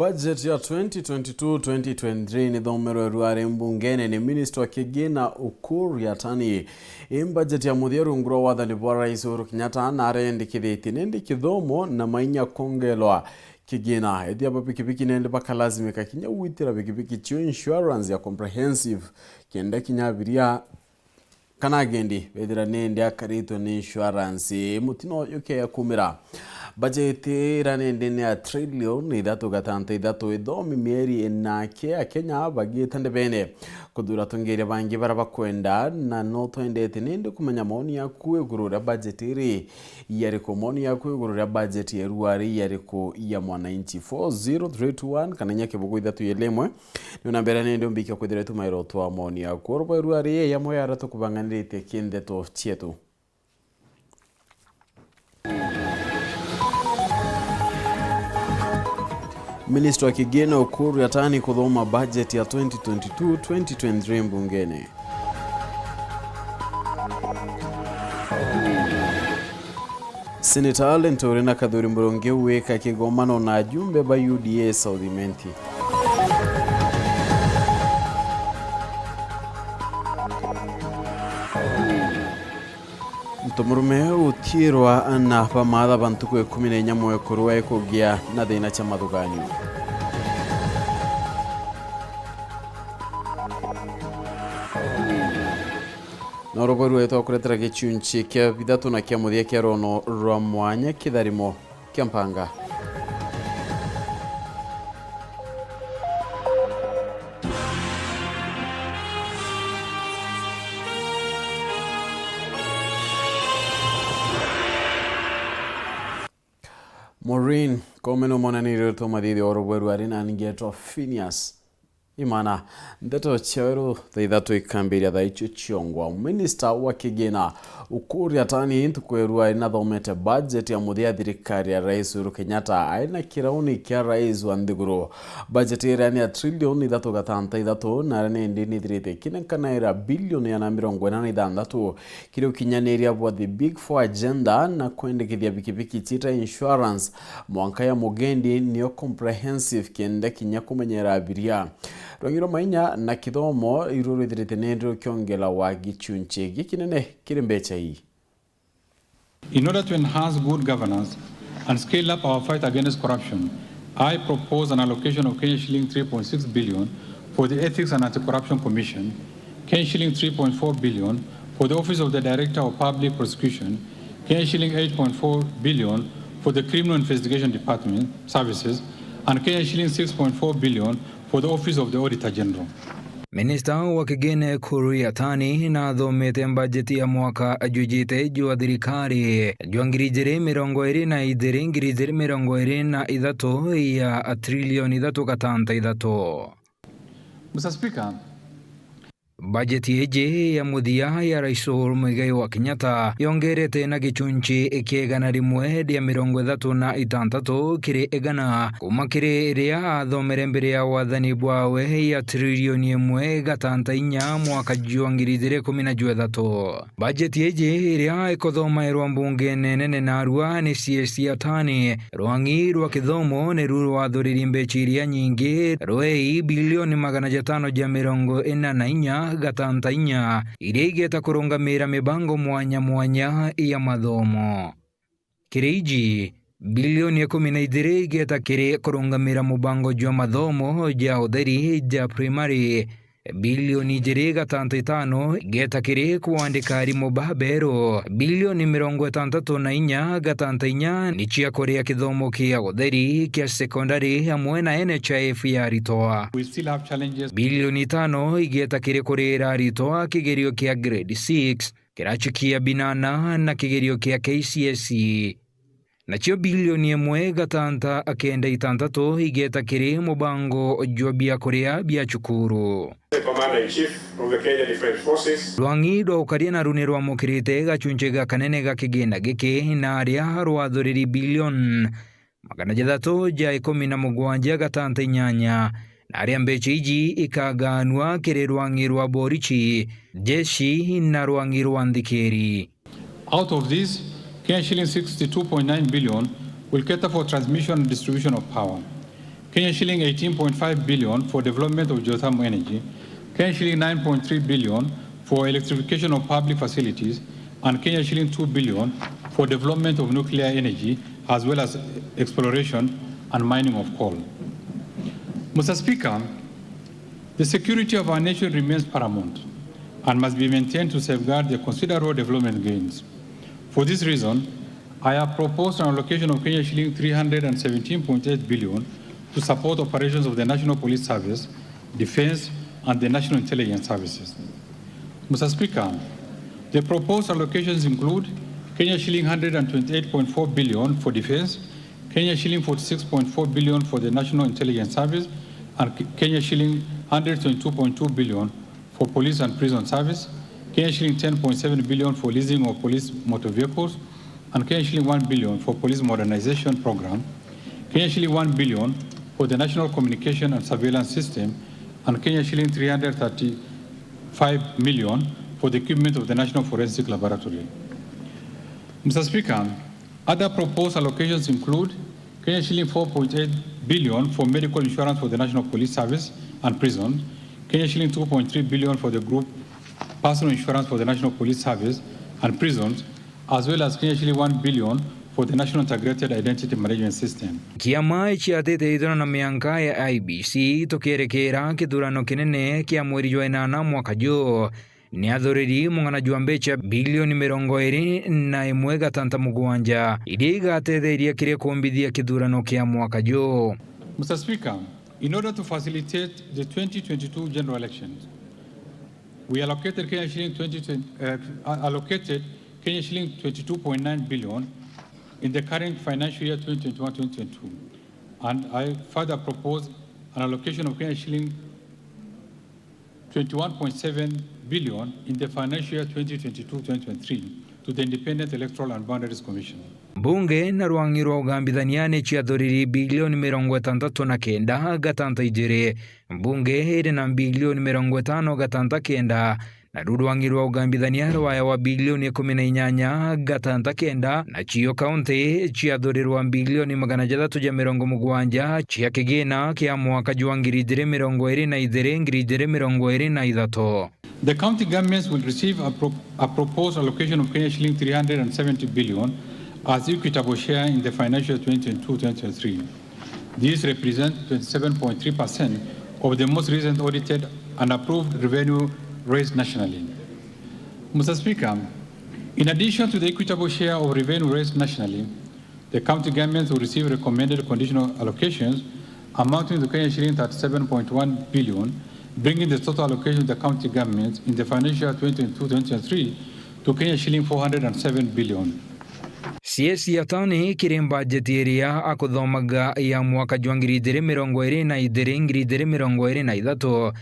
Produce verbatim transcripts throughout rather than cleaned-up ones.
Budget ya twenty twenty-two twenty twenty-three nithomerwe ruari mbungene ni Minister wa Kigina Ukur Yatani. Ii budget ya muthia rungu rwa wathani bwa Rais Uhuru Kenyatta narendekithitie nindi kithomo na mainya kwongelwa kigina. Ethia ba pikipiki nindi bakalazimika kinya gwitira pikipiki cio insurance ya comprehensive kenda kinya abiria kana agendi bethira nindi akaritwe ni insurance. Mutino uyu ukeya kumira. Bajeti ira nindi ni ya trillion ithatu gatanta ithatu ithomi mieri ina aki Akenya bagiita ndebene kuthura atongeria bangi baria bakwenda, na no twendete nindi kumenya maoni yaku iguru ria bajeti iri yariku? Maoni yaku iguru ria bajeti ya ruari yariku ya mwananchi? Four zero three two one kana inya kibugu ithatu ili imwe. Ni una mbere nindi umbikia kwithira itumairo twa maoni yaku. Oro bwa ruari yamwe ya aria tukubanganiritie kindeto cietu. Minister wa Kigina Ukur Yatani kuthoma budget ya twenty twenty-two twenty twenty-three mbungene. Seneta Linturi na Kathuri Murungi gwika kigomano na ajumbe ba U D A South Imenti. Muntu murume utiirwa na bamaatha ba ntuku ikumi na inya mwekuru wa ikugia na thina cia mathuganio. Na uruguru wetu akuretera gichunchi kia bithatu na kia muthia kia rono rwa mwanya kitharimo kia mpanga. Maureen Kome no monanirie tu mathithi oro bweru ari na ningetwa Phineas Imana. Ndeto cia weru thaa ithatu ikambiria thaa icio ciongwa. Minista wa Kigina Ukur Yatani ntuku ya ruari nathomete budget ya muthia ya thirikari ya Rais Uhuru Kenyatta aina kirauni kia rais wa nthiguru. Budget iria ni ya trillion ithatu gatanta ithatu, na aria nindi nithirite kinenkanaira billion igana mirongo ina na ithanthatu kiri ukinyaniria bwa the Big Four agenda na kwendekithia bikibiki ciita insurance, mwanka ya mugendi niyo comprehensive kenda kinya kumenyera abiria. Rwangi rwa mainya na kithomo iruo rwithirite ni rukiongela wa gichunchi gikinene kiri mbecha ii. In order to enhance good governance and scale up our fight against corruption, I propose an allocation of Kenya shilling three point six billion for the Ethics and Anti-Corruption Commission, Kenya shilling three point four billion for the Office of the Director of Public Prosecution, Kenya shilling eight point four billion for the Criminal Investigation Department services, and Kenya shilling six point four billion for the Office of the Auditor General. Minista wa Kigina Ukur Yatani nathomete mbajeti ya mwaka jujite jwa thirikari jwa ngiri ijiri mirongo iri na ijiri, ngiri ijiri mirongo iri na ithatu ya trilioni ithatu gatanta ithatu. Mister Speaker, bajeti iji ya muthia ya Rais Uhuru Muigai wa Kenyatta yongerete na gichunchi kia igana rimwe ria mirongo ithatu na itantatu kiri igana kuma kiri riria athomere mbere ya wathani bwawe ya trilioni imwe gatanta inya mwaka jwa ngiri ijiri kumi na juthatu. Bajeti iji iria ikuthomairwa mbungene nene narua ni C S C Yatani. Rwang'i rwa kithomo niru rwathuriri mbecha iria nyingi rwei bilioni magana jatano ja mirongo ina na inya gatanta inya, iria igeta kurungamira mibango mwanya mwanya ya mathomo. Kiri iji, bilioni ikumi na ijiri igeta kiri kurungamira mubango jwa mathomo ja utheri ja primary, bilioni ijiri gatanta itano igeta kiri kwandika arimu baberu, bilioni mirongo itantatu na inya gatanta inya ni cia kuria kithomo kia utheri kia sekondari amwe na N H I F ya aritwa. We still have challenges. Bilioni itano igeta kiri kurira aritwa kigerio kia grade six, kirachi kia binana na kigerio kia K C S E. Nacio bilioni imwe gatanta kenda itantatu igeta kiri mubango jwa biakuria bia cukuru. The Commander-in-Chief of the Kenya Defence Forces. Rwang'i rwa ukaria naru ni rwamukirite gachunchi ga kanene ga kigina giki, na aria rwathuriri bilioni magana jathatu ja ikumi na mugwanja gatanta inyanya, na aria mbecha iji ikaganua kiri rwang'i rwa borichi, jeshi na rwang'i rwa nthikiri. Out of this, Kenya shilling sixty-two point nine billion will cater for transmission and distribution of power. Kenya shilling eighteen point five billion for development of geothermal energy, Kenya shilling nine point three billion for electrification of public facilities, and Kenya shilling two billion for development of nuclear energy, as well as exploration and mining of coal. Mister Speaker, the security of our nation remains paramount and must be maintained to safeguard the considerable development gains. For this reason, I have proposed an allocation of Kenya shilling three hundred and seventeen point eight billion to support operations of the National Police Service, Defence and the National Intelligence Services. Mister Speaker, the proposed allocations include Kenya shilling hundred and twenty-eight point four billion for defence, Kenya shilling forty-six point four billion for the National Intelligence Service, and K-, Kenya shilling hundred twenty-two point two billion for police and prison service, Kenya shilling ten point seven billion for leasing of police motor vehicles, and Kenya shilling one billion for police modernization program, Kenya shilling one billion for the National Communication and Surveillance System, and Kenya shilling three hundred thirty-five million for the equipment of the National Forensic Laboratory. Mister Speaker, other proposed allocations include Kenya shilling four point eight billion for medical insurance for the National Police Service and prison, Kenya shilling two point three billion for the group personal insurance for the National Police Service and prisons, as well as Kenya shilling one billion for the National Integrated Identity Management System. Kiama ciatite ithurano na mianka ya I E B C tukierekera kithurano kinene kia mweri jwa inana mwaka juu, ni athuriri mung'ana jwa mbeca bilioni mirongo iri na imwe gatanta mugwanja, iria igatetheria kiri kumbithia kithurano kia mwaka juu. Mister Speaker, in order to facilitate the twenty twenty-two general elections, we allocated Kenya shilling twenty, uh, allocated Kenya shilling twenty-two point nine billion in the current financial year twenty twenty-one twenty twenty-two, and I further propose an allocation of Kenya shilling twenty-one point seven billion in the financial year twenty twenty-two twenty twenty-three to the Independent Electoral and Boundaries Commission. Mbunge na rwang'i rwa ugambithania ni ciathuriri bilioni mirongo itantatu na kenda gatanta ijiri. Mbunge iri na bilioni mirongo itano gatanta kenda, naru rwang'i rwa ugambithania rwaewa bilioni ikumi na inyanya gatanta kenda, nacio kaunti ciathurirwa bilioni magana jathatu ja mirongo mugwanja cia kigina kia mwaka jwa ngiri ijiri mirongo iri na ijiri, ngiri ijiri mirongo iri na ithatu. The county governments will receive a pro-, a proposed allocation of Kenya shilling three hundred and seventy billion as equitable share in the financial twenty twenty-two twenty twenty-three. This represents twenty-seven point three percent of the most recent audited and approved revenue raised nationally. Mister Speaker, in addition to the equitable share of revenue raised nationally, the county governments will receive recommended conditional allocations amounting to Kenya shilling thirty-seven point one billion, bringing the total allocation of the county governments in the financial year twenty twenty-two twenty twenty-three to Kenya shilling four hundred and seven billion. C S C atani kiri mbajeti iria akuthomaga ya mwaka jwa ngiri ijiri mirongo iri na ijiri, ngiri ijiri mirongo iri na ithatu,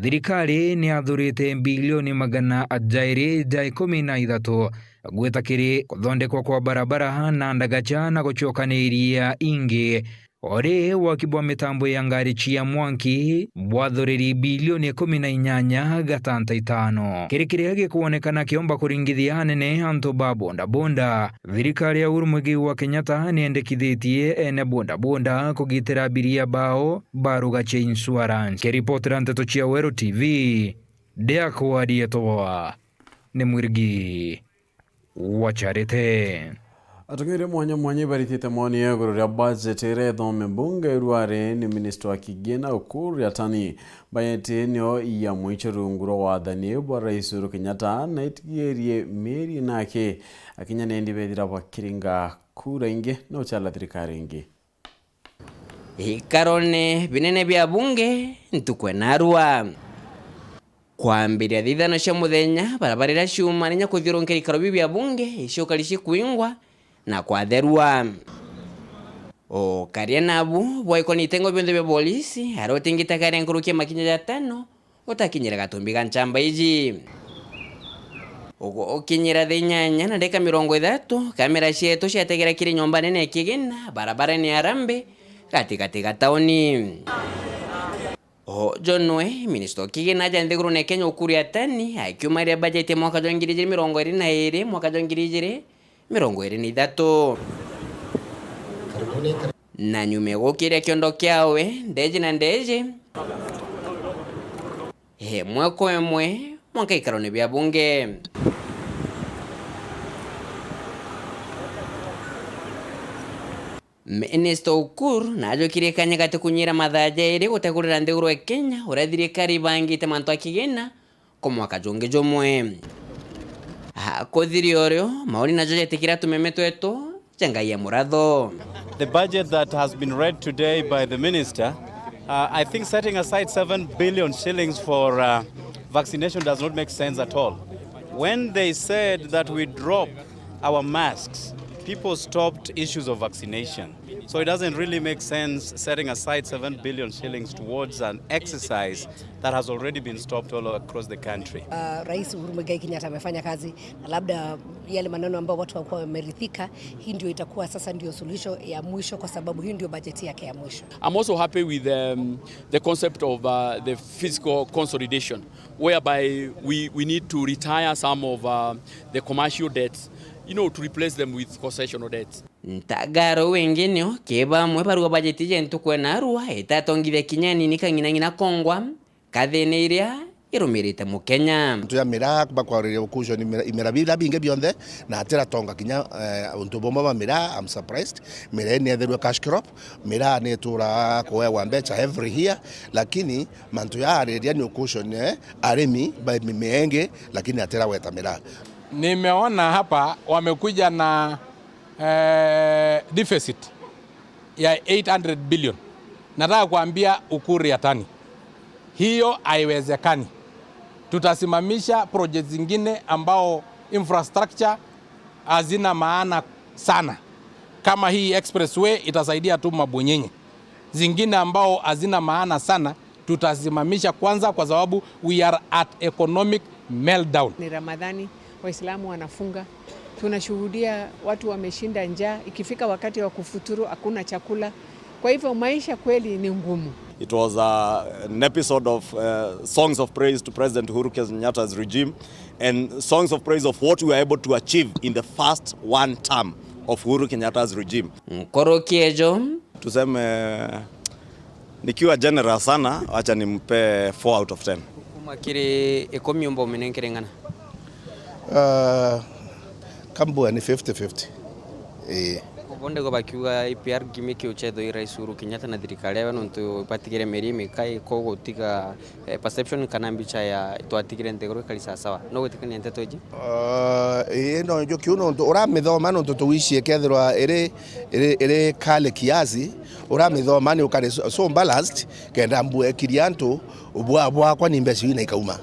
thirikari ni yathurite bilioni magana jairi ja ikumi na ithatu gwita kiri kuthondekwa kwa barabara na ndagaca na gucokaniria ingi. Ori waki bwa mitambo ya ngari cia mwanki bwathuriri bilioni ikumi na inyanya gatanta itano. Kiri kiria gikwonekana kiomba kuringithia anene antu ba bodaboda, thirikari ya Uhuru Muigai wa Kenyatta ni yendekithitie ene bodaboda kugitira abiria bao ba Rugacia Insurance. Kiripotera nteto cia Weru T V, ndiakwaria toa ni Mwirigi wa Charity. Atong'eri mwanya mwanya ibaritite maoni ya iguru ria budget iria ithome mbunge rwari ni minister wa kigina Ukur Yatani. Bajeti nio ya mwicho rungu rwa wathani bwa Rais Uhuru Kenyatta na itigirie mieri inake akinya nindi bethira bakiringa kura ingi na uchala thirikari ingi. Ikarone binene bia bunge ntuku enarua. Kwambiria thaa ithano cia muthenya, barabara iria ciumanenya kuthiurunkira ikaro biu bia bunge iciukari cikwingwa na kwatherua. Ukaria nabu bwaikwa ni itengo bionthe bia polisi, aria utingitakaria nkuruki ya makinya jatano utakinyire gatumbi ga nchamba iji. Ugu ukinyira thaa inyanya na ndagika mirongo ithatu, kamera cietu ciategera kiri nyomba nene ya kigina, barabarani ya Harambee, gatigati ga tauni. O jo nwe, minista o kigina aja nthigurune Kenya Ukur Yatani, akiumaria bajeti ya mwaka jwa ngiri ijiri mirongo iri na iri, mwaka jwa ngiri ijiri mirongo iri na ithatu. Na nyuma ya gukiria kiondo kiawe, ndeji na ndeji, imwe kwa imwe, mwanka ikarone bia bunge. Minister Ukur naajukire kanya gati kunyira mathaa jairi gutegurira nthiguru ya Kenya uria thirikari ibangite mantu a kigina kwa mwaka jungi jumwe. Akuthiria urio, mauri najo jetikira tumeme twetu ja ngai ya muratho. The budget that has been read today by the minister, uh, I think setting aside seven billion shillings for, uh, vaccination does not make sense at all. When they said that we drop our masks, people stopped issues of vaccination. So it doesn't really make sense setting aside seven billion shillings towards an exercise that has already been stopped all across the country. Uh, Rais Uhuru Muigai Kenyatta amefanya kazi, na labda yale maneno ambayo watu hawakuwa wameridhika, hii ndio itakuwa sasa ndio suluhisho ya mwisho, kwa sababu hii ndio bajeti yake ya mwisho. I'm also happy with, um, the concept of, uh, the fiscal consolidation, whereby we, we need to retire some of, uh, the commercial debts, you know, to replace them with concessional debts. Ntagaro wingi nio kiri bamwe barua bajeti ja ntuku ya narua itatongithia kinya anini kang'inang'ina kongwa kathini iria irumirite Mukenya. Antu ya miraa bakwariria ukucio ni mira, imira biria bingi bionthe, na atiratonga kinya, eh, untu bumwe bwa miraa. I'm surprised. Miraa ni etherwe cash crop, miraa ni itura kuewa mbecha every year, lakini mantu ya ariria ni ukucio ni, eh, arimi ba mimea ingi, lakini atiraweta miraa. Nimeona hapa wamekuja na, eh, deficit ya eight hundred billion. Nataka kuambia Ukur Yatani, hiyo haiwezekani. Tutasimamisha projects zingine ambao infrastructure hazina maana sana. Kama hii expressway itasaidia tu Mabwenyenye. Zingine ambao hazina maana sana, tutasimamisha kwanza, kwa sababu we are at economic meltdown. Ni Ramadhani, Waislamu wanafunga. Tunashuhudia watu wameshinda njaa. Ikifika wakati wa kufuturu, hakuna chakula. Kwa hivyo, maisha kweli ni ngumu. It was, uh, an episode of, uh, songs of praise to President Uhuru Kenyatta's regime and songs of praise of what we were able to achieve in the first one term of Uhuru Kenyatta's regime. Nkuruki ejo, tuseme, nikiwa generous sana, wacha nimpe four out of ten. Kuma kiri ikumi umba uminenkere ng'ana? Ah, kambua ni fifty fifty. Ii. Bonde go bakiuga ipi argument kiu chetho i Rais Uhuru Kenyatta na thirikari yawe, nontu batigire meri mikai ko gutiga, eh, perception kana mbicha ya twatigire nthiguru ikari sawasawa. No gwitikania nteto iji? Ah, ii, no njo kiu nontu uramithoma nontu tuwicie kethirwa iri, iri, iri kali kiasi, uramithoma ni ukari so, so balanced, kenda mbue kiria antu bwa, bwakwa ni mbeca iu na ikauma.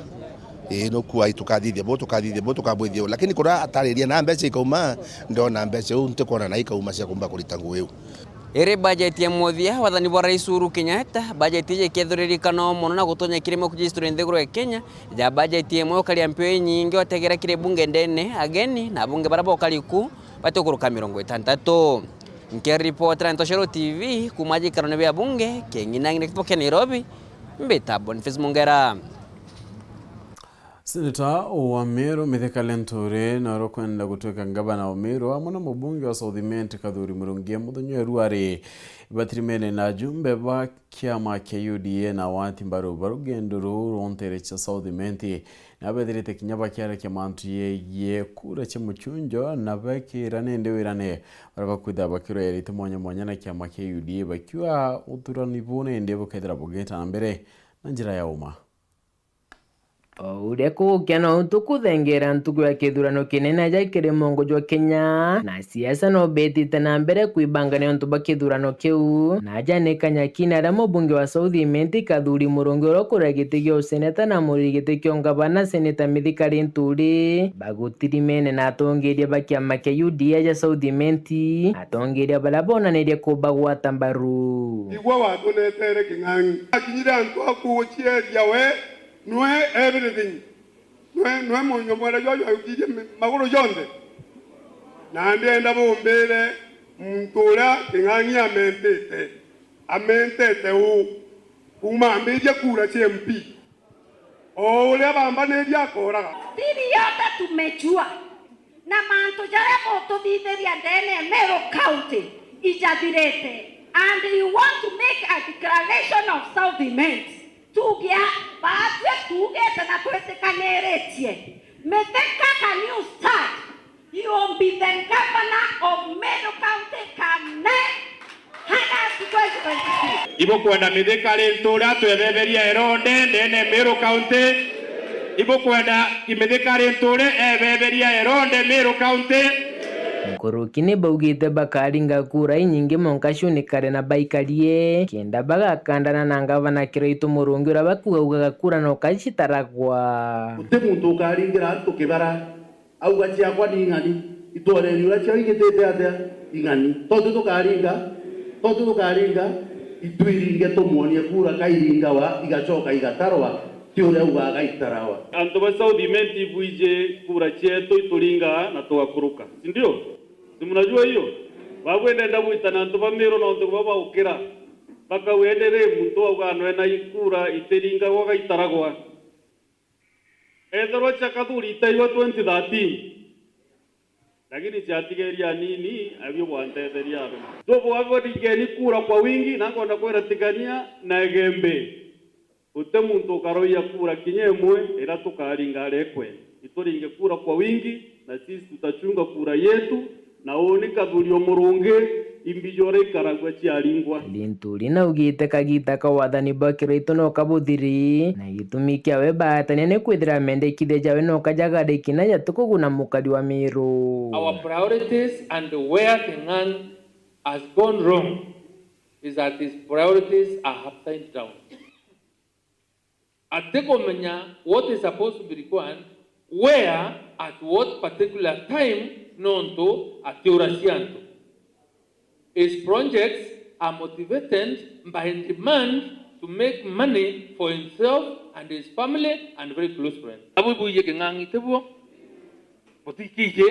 Ii, nukua tukathithia bu, tukathithia bu, tukabwithia u. Lakini kuria atariria na mbeca ikauma, ndona mbeca iu ntikwona na ikauma cia kumba kurita ngugi iu. Iri bajeti ya muthia, wathani bwa Rais Uhuru Kenyatta, bajeti iji ikethiririkanwa mono na gutonya kiri imwe kuja history nthiguru ya Kenya, ja bajeti imwe ukaria mpio inyingi otegera kiri bunge ndene, ageni na abunge baria bokari ku batikuruka mirongo itantatu. Nkiripotera Ntoshero T V kuma jikarone bia bunge, king'inang'ina kituo kia Nairobi, mbita Boniface Mungera. Seneta wa Meru Mithika Linturi nawe ukwenda gutwika ngavana wa Meru amwe na mubunge wa South Imenti Kathuri Murungi muthenya wa ruari batirimene na ajumbe ba kiama kia U D A na wati mbaru ba rugendo ruu rwa ntere cia South Imenti. Na bethirite kinya bakiarikia mantu yegie kura cia muchunjo na bekira nindi wirane baria bakwithira bakirwerite mwanya mwanya na kiama kia U D A bakiuga uthurani buu nindi bukethira bugita na mbere na njira ya uma. O uria kugukia no untu kuthengera ntuku ya kithurano kinene aja kiri mongo jwa Kenya, na siasa no betite na mbere kwibangania untu bwa kithurano kiu. Na aja ni kanya kina aria mubunge wa South Imenti Kathuri Murungi uria ukuria giti gia useneta na muriri giti kia ungavana Seneta Mithika Linturi bagutirimene na atongeria ba kiama kia U D A aja South Imenti, atongeria baria bonanirie kubagwata mbaru. Igua watunetere king'ang'i. Akinyire antu a kugucieria we, nwe everything. Nwe, nwe munyo mwere jwa jwayukirie mi-, maguru jonthe. Na ndienda bumbire muntu uria king'ang'i amentete. Amentete uu. Kuuma ambirie kura cia M P. O uria bambanirie akoraga. Siri yote tumejua. Na mantu jaria mututhithiria ndene ya Meru County ijathirite. And you want to make a declaration of South Imenti. Tugia, baatwi tuugite na twitikaniritie. Mithika, can you start? You will be the governor of Meru County come next August twenty twenty-six. Ibukwenda Mithika ri nture atwebeberia ironde ndene Meru County? Ibukwenda Mithika ri nture ebeberia ironde Meru County? Nkuruki ni baugite bakaringa kura inyingi mwanka ciunikare na baikarie, kenda bagakandana na ngavana Kiraitu Murungi uria bakuuga augaga kura no kacitaragwa. Guti muntu ukaringira antu kibara, auga ciakwa ni ing'ani, itwareni uria ciao igitite atia ing'ani. Tontu tukaringa, tontu tukaringa, itwiringe tumwonie kura kairingawa, igacoka igatarwa, ti uria augaga gaitarawa. Antu ba South Imenti ibwiji kura cietu ituringaa na tugakuruka, si ndio? Si mnajua hiyo? Babu ndenda gwita na antu ba Meru nontu baba baukira. Bakauga indi ri muntu auga no ena ikura itiringagwa gaitaragwa. Ethirwa cia Kathuri itairwa twenty thirteen, lakini ciatigeria anini, abio bwantetheria abe. Tubu abo ningeni kura kwa wingi, na nkwenda kwira Tigania na Igembe. Guti muntu ukaroia kura kinya imwe iria tukaringa aria ikwenda. Ituringe kura kwa wingi, na sisi tutachunga kura yetu, na uuni Kathuri o Murungi, imbiji uria ikaragua ciaringwa. Linturi naugite kagita ka wathani bwa Kiraitu no kabuthiri, na gitumi kiawe baatania ni kwithira mendekithia jawe no kajagariki na jatikuguna mukari wa Meru. Our priorities and where King'ang'i has gone wrong is that his priorities are upside down. Atikumenya what is supposed to be required, where, at what particular time, nontu atiuracia antu. His projects are motivated by demand to make money for himself and his family and very close friends. Abu ibwiji King'ang'i tibuo? Butikiji?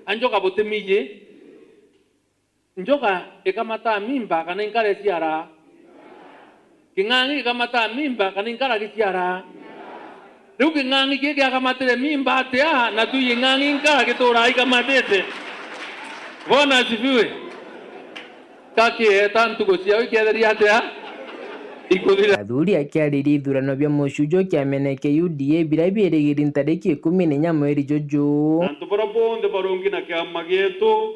Anjoka butimiji? Njoka ikamataa mimba kana inkara iciaraa? King'ang'i gikamataa mimba kana inkara giciaraa? Riu king'ang'i giki giakamatire mimba atia, na tu king'ang'i inkara gituraa ikamatite? Bwana asifiwe. Ka kieta ntuku ciao ikeetheria atia? Ikuthira. Athuri akiariria ithurano bia mucujo kiamene kia U D A biria biirigiri ntariki ikumi na inya mweri juju. Antu baria bonthe barungi na kiama gietu,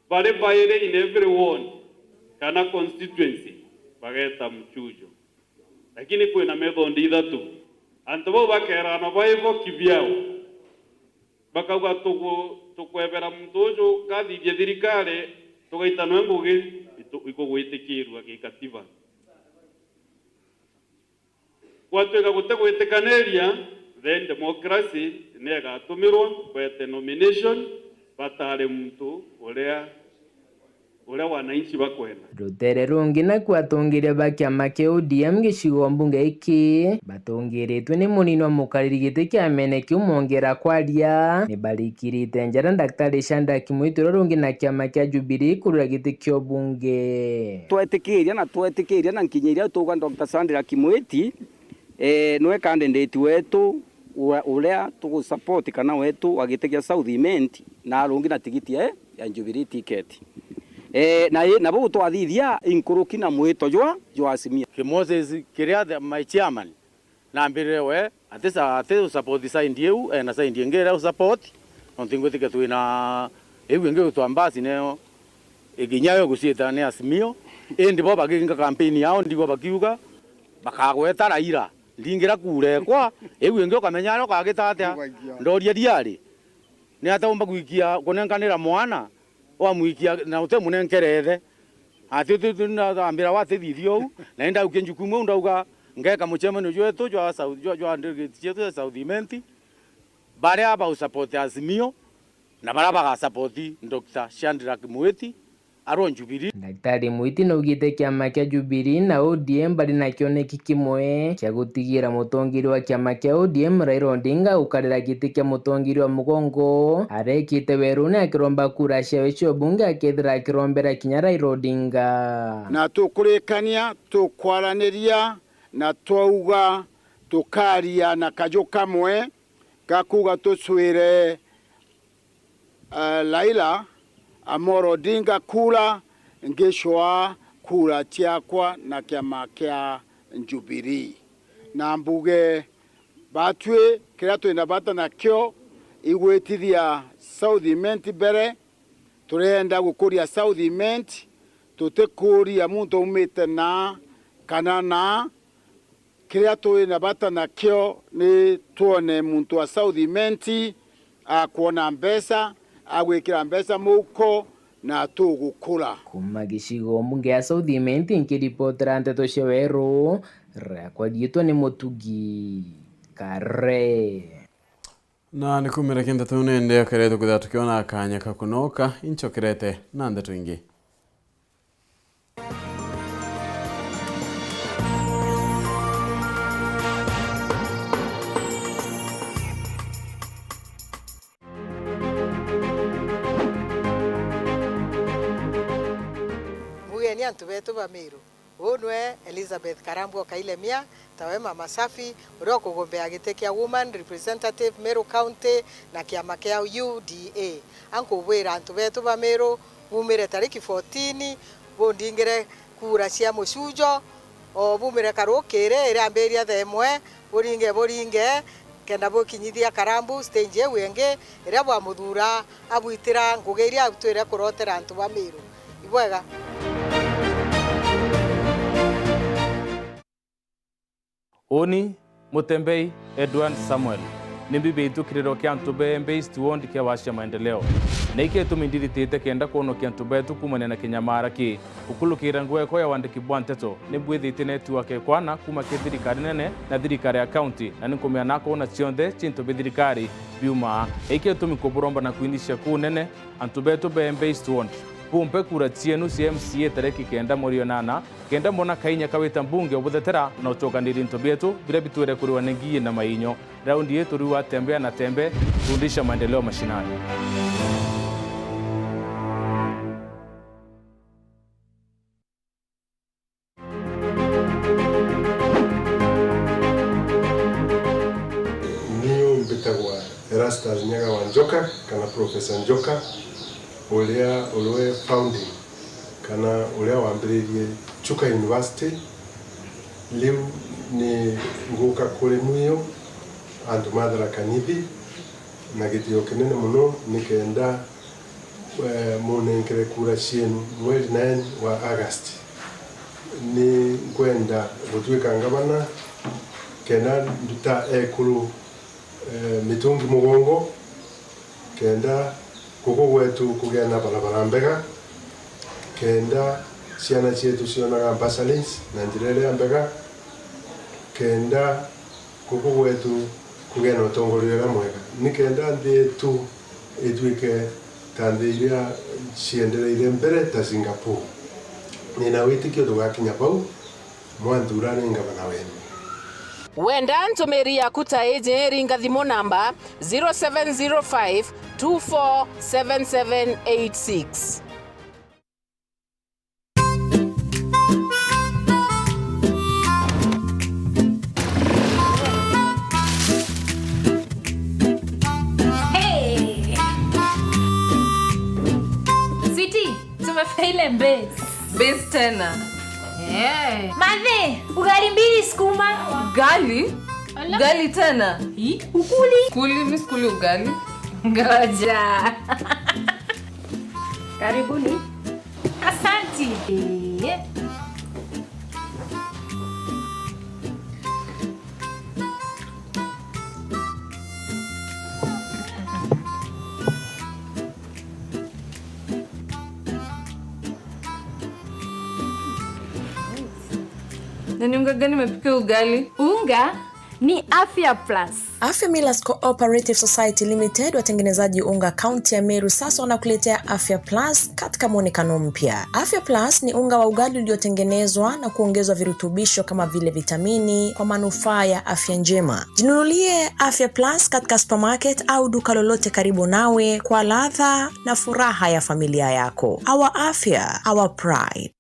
bari bairi in every ward kana constituency, bageeta mucujo. Lakini kwina method ithatu. Antu bau bakeerana baibo kibiao. Bakauga, "Tugu-, tukwebera muntu uju kathithie thirikari, tugaita nwe ngugi, itu-, ikugwitikirua gikatiba." Gwatwika gutigwitikaniria, then democracy ni igatumirwa, bwete nomination, batare muntu uria, uria wananchi bakwenda. Rutere rungi naku atongeria ba kiama kia O D M gicigo mbunge giki batongeretwe ni munini wa mukariri giti kia mene kiu Mwongera kwaria, ni barikirite njara Daktari Shadrack Mwiti uria rungi na kiama kia Jubilee kurira giti kia ubunge. Twetikiria na twetikiria na nkinya iria tuga Doctor Shadrack Mwiti, eh, nwe candidate wetu wa, uria tugusupport kana wetu wa giti kia South Imenti, na arungi na tigiti ya, ya Jubilee ticket. Eh, na i-, na bau twathithia inkuruki na mwito jwa, jwa Azimio. Ki Moses kiria the, my chairman, nambirire we, ati sa-, ati usupport side iu, eh, na side ingi iria usupport, nontu ngwitikia twina iu ingi utwa mbasi neo, ikinya yo guciita ni Azimio, indi bo baginga campaign yao, ndigwa bakiuga, bakagweta Raila, ndingira kura ekwa, iu ingi ukamenya aria ukagita atia, ndoria riari, ni ata umba gwikia, kunenkanira mwana, wamwikia na utemunenkere ithe? Ati tu, tu, na, ambira, "Watithithia uu." Na indaukia njukumu iu ndauga, ngeka mucemanio jwetu jwa South, jwa, jwa delegate cietu cia South Imenti, baria bausupport Azimio, na baria bagasupport Doctor Shadrack Mwiti, arwa Jubilee. Daktari Mwiti naugite kiama kia Jubilee na O D M bari na kioneki kimwe kia gutigira mutongeria wa kiama kia O D M Raila Odinga gukarira giti kia mutongeria wa mugongo, arekite weruni akiromba kura ciawe cia ubunge akethira akirombera kinya Raila Odinga. Na tukurikania, tukwaraniria na twauga tukaria na kaju kamwe ga kuuga tucwire, eh, Raila Amolo Odinga kura, ngicwaa kura ciakwa na kiama kia Jubilee. Na mbuge, batwi kiria twina bata nakio igwitithia South Imenti mbere, turenda gukuria South Imenti, tutikuria muntu aumite naa kana naa. Kiria twi na bata nakio ni twone muntu wa South Imenti akwona mbeca, agwikira mbeca muuko na tugukura. Kuuma gicigo mbunge ya South Imenti, nkiripotera nteto cia Weru, riakwa riitwa ni Mutugi Kare. Na ni kumira kintu tu nende akerete kwithira tukiona kanya ka kunoka, inchokerete na ndeto ingi. Mugeni antu betu ba Meru. Uu nwe Elizabeth Karambu o Kailemia, tawe Mama Safi, uria ukugombea giti kia Woman Representative Meru County na kiama kia U D A. Ankubwira antu betu ba Meru, bumire tariki fourteen, bundingire kura cia mucujo, o bumire karukiri, iriambiria thaa imwe, buringe, buringe, kenda bukinyithia Karambu stage iu ingi iria bwamuthuura abwitira ngugi iria atwire kurotera antu ba Meru. Ibwega. Uni Mutembei Edward Samuel, ni mbibiitue kiriro kia antu be Embe East Ward kia Wacia Maendeleo. Na iki gitumi ndiritite kenda kwonokia antu betu kuumania na kinyamara ki. Gukurukira ngugi yakwa ya wandiki bwa nteto, ni mbwithitie network ya kwana kuuma ki thirikari nene na thirikari ya kaunti, na ni nkumenya nakwona cionthe cintu bi thirikari biumaa. Iki gitumi nkuburomba na kwinicia kuu nene, antu betu be Embe East Ward, bumpe kura cienu cia M C A tariki kenda mweri wa nana, kenda mbona kainya ka wita mbunge ubuthetera na ucokaniri into bietu biria bitwire kuriwa ni ngii na mainyo. Raundi ii turiuga tembea na Tembe, rudisha maendeleo mashinani. Niu mbitagwa Erastus Nyaga wa Njoka, kana Professor Njoka, uria uriwe founding, kana uria wambiririe Chuka University. Riu ni nguka kuri mwiu antu ma Tharaka Nithi, na gitio kinene mono ni kenda, eh, munenkere kura cienu mweri nine wa August. Ni nkwenda gutwika ngavana, kenda nduta ekuru, eh, mitungi mugongo, kenda guku gwetu kugia na barabara mbega, kenda ciana cietu cionaga bursaries na njira iria mbega, kenda guku gwetu kugia na utongoria uria mwega, ni kenda nthi yetu itwike ta nthi iria ciendereire mbere ta Singapore. Nina witikio tugakinya vau, mwanthura ni ngavana wenu. Wenda ntumiri yaku ta iji, ringa thimu namba zero seven zero five two four seven seven eight six. Hey! Sweetie, tumefika ile base. Base tena. Eh. Mathe, ugali mbili sukuma. Ugali? Ala. Ugali tena? Hi? Ukuli? Kuli, mi sikuli ugali. Ngoja. Karibuni. Asanti. Eh. Na ni unga gani imepika ugali? Unga ni Afya Plus. Afya Millers Cooperative Society Limited, watengenezaji unga kaunti ya Meru, sasa wanakuletea Afya Plus katika mwonekano mpya. Afya Plus ni unga wa ugali uliotengenezwa na kuongezwa virutubisho kama vile vitamini kwa manufaa ya afya njema. Jinunulie Afya Plus katika supermarket au duka lolote karibu nawe kwa ladha na furaha ya familia yako. Our afya, our pride.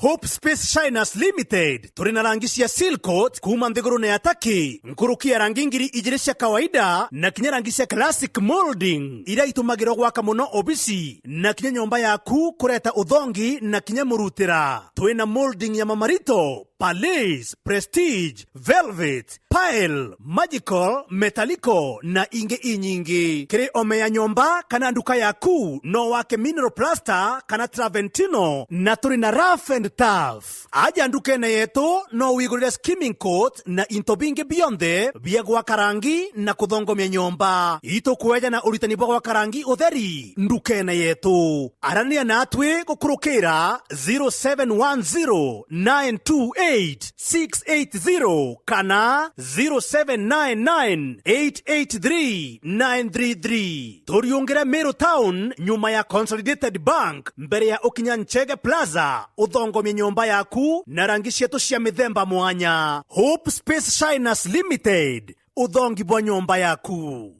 Hope Space Shiners Limited, turi na rangi cia seal coat kuuma nthigurune ya Turkey, nkuruki ya rangi ngiri ijiri cia kawaida na kinya rangi cia classic molding, iria itumagirwa gwaka mono obisi na kinya nyomba yaku kureta uthongi na kinya murutira. Twi na molding ya mamarito, Palais, Prestige, Velvet, Pile, Magical, Metallico na ingi inyingi. Kiri ome ya nyomba kana nduka yaku, no wake mineral plaster kana Traventino, na turi na rough and tough. Aja ndukene yetu, no wigurire skimming coat na into bingi bionthe bia gwaka rangi na kuthongomia nyomba. Itukweja na uritani bwa gwaka rangi utheri ndukene yetu. Arania natwi gukurukira zero seven one zero nine two eight six eight zero kana zero seven nine nine eight eight three nine three three. Turiungire Meru Town, nyuma ya Consolidated Bank, mbere ya ukinya Nchege Plaza, uthongomie nyomba yaku na rangi cietu cia mithemba mwanya. Hope Space Shiners Limited, uthongi bwa nyomba yaku.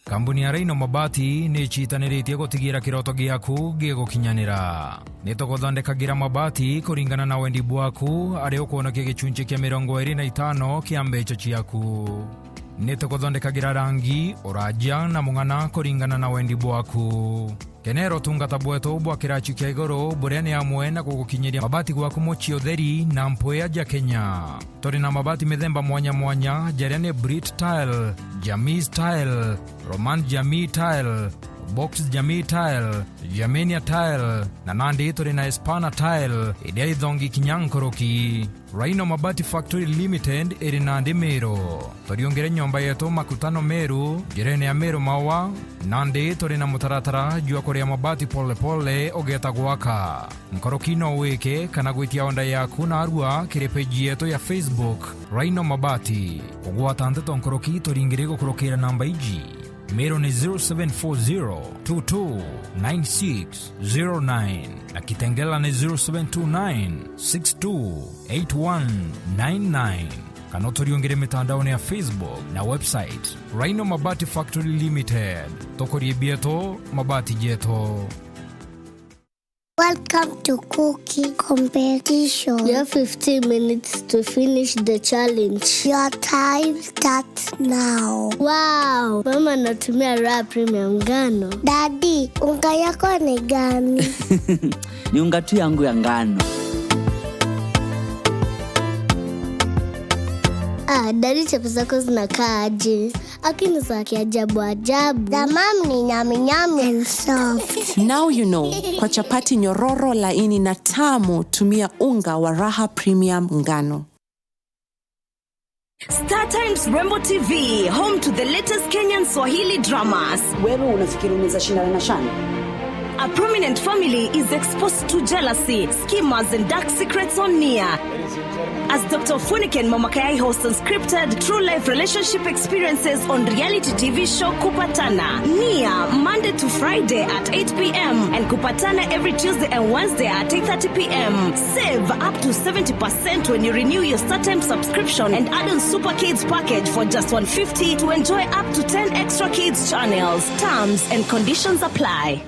Kambuni ya Rhino Mabati ni icitaniritie gutigira kiroto giaku gigukinyanira. Ni tuguthondekagira mabati kuringana na wendi bwaku, ari ukwonokia gicunci kia mirongo iri na itano kia mbeca ciaku. Ni tuguthondekagira rangi, uraja na mung'ana kuringana na wendi bwaku. Kenera utungata bwetu bwa kiraci kia iguru, buria ni amwe na gugukinyiria mabati gwaku mucii utheri na mpwia ja Kenya. Turi na mabati mithemba mwanya mwanya, jaria ni Brit Tile, Jamis Tile, Roman Jamii Tile, Box Jamii Tile, Germania Tile, na nandi turi na Espana Tile, iria ithongi kinya nkuruki. Rhino Mabati Factory Limited iri nandi Meru. Turiungire nyomba yetu Makutano Meru, njirene ya Meru Maua, nandi turi na mutaratara jwa kuria mabati pole pole ugeeta gwaka. Nkuruki no wike kana gwitia onda yaku narua kiri page yetu ya Facebook, Rhino Mabati. Kugwata nteto nkuruki turingire gukurukira namba iji. Meru ni zero seven four zero two two nine six zero nine na Kitengela ni zero seven two nine six two eight one nine nine. Kana uturiungire mitandaone ya Facebook na website, Rhino Mabati Factory Limited. Tukurie bietu, mabati jetu. Welcome to cooking competition. You have fifteen minutes to finish the challenge. Your time starts now. Wow! Mama anatumia Raha Premium ngano. Daddy, unga yako ni gani? Ni unga tu yangu ya ngano. Ah, Daddy, chapo zako zinakaa aje? Lakini za kiajabu ajabu. The mom ni nyami nyami and soft. Now you know, kwa chapati nyororo, laini na tamu, tumia unga wa Raha Premium ngano. Star Times Rembo T V, home to the latest Kenyan Swahili dramas. Wewe unafikiri unaweza shindana na Shani? A prominent family is exposed to jealousy, schemers and dark secrets on Nia. As Doctor Funike and Mama Kayai host unscripted true life relationship experiences on reality T V show Kupatana. Nia, Monday to Friday at eight p m and Kupatana every Tuesday and Wednesday at eight thirty p m. Save up to seventy percent when you renew your StarTimes subscription and add on Super Kids package for just one fifty to enjoy up to ten extra kids channels. Terms and conditions apply.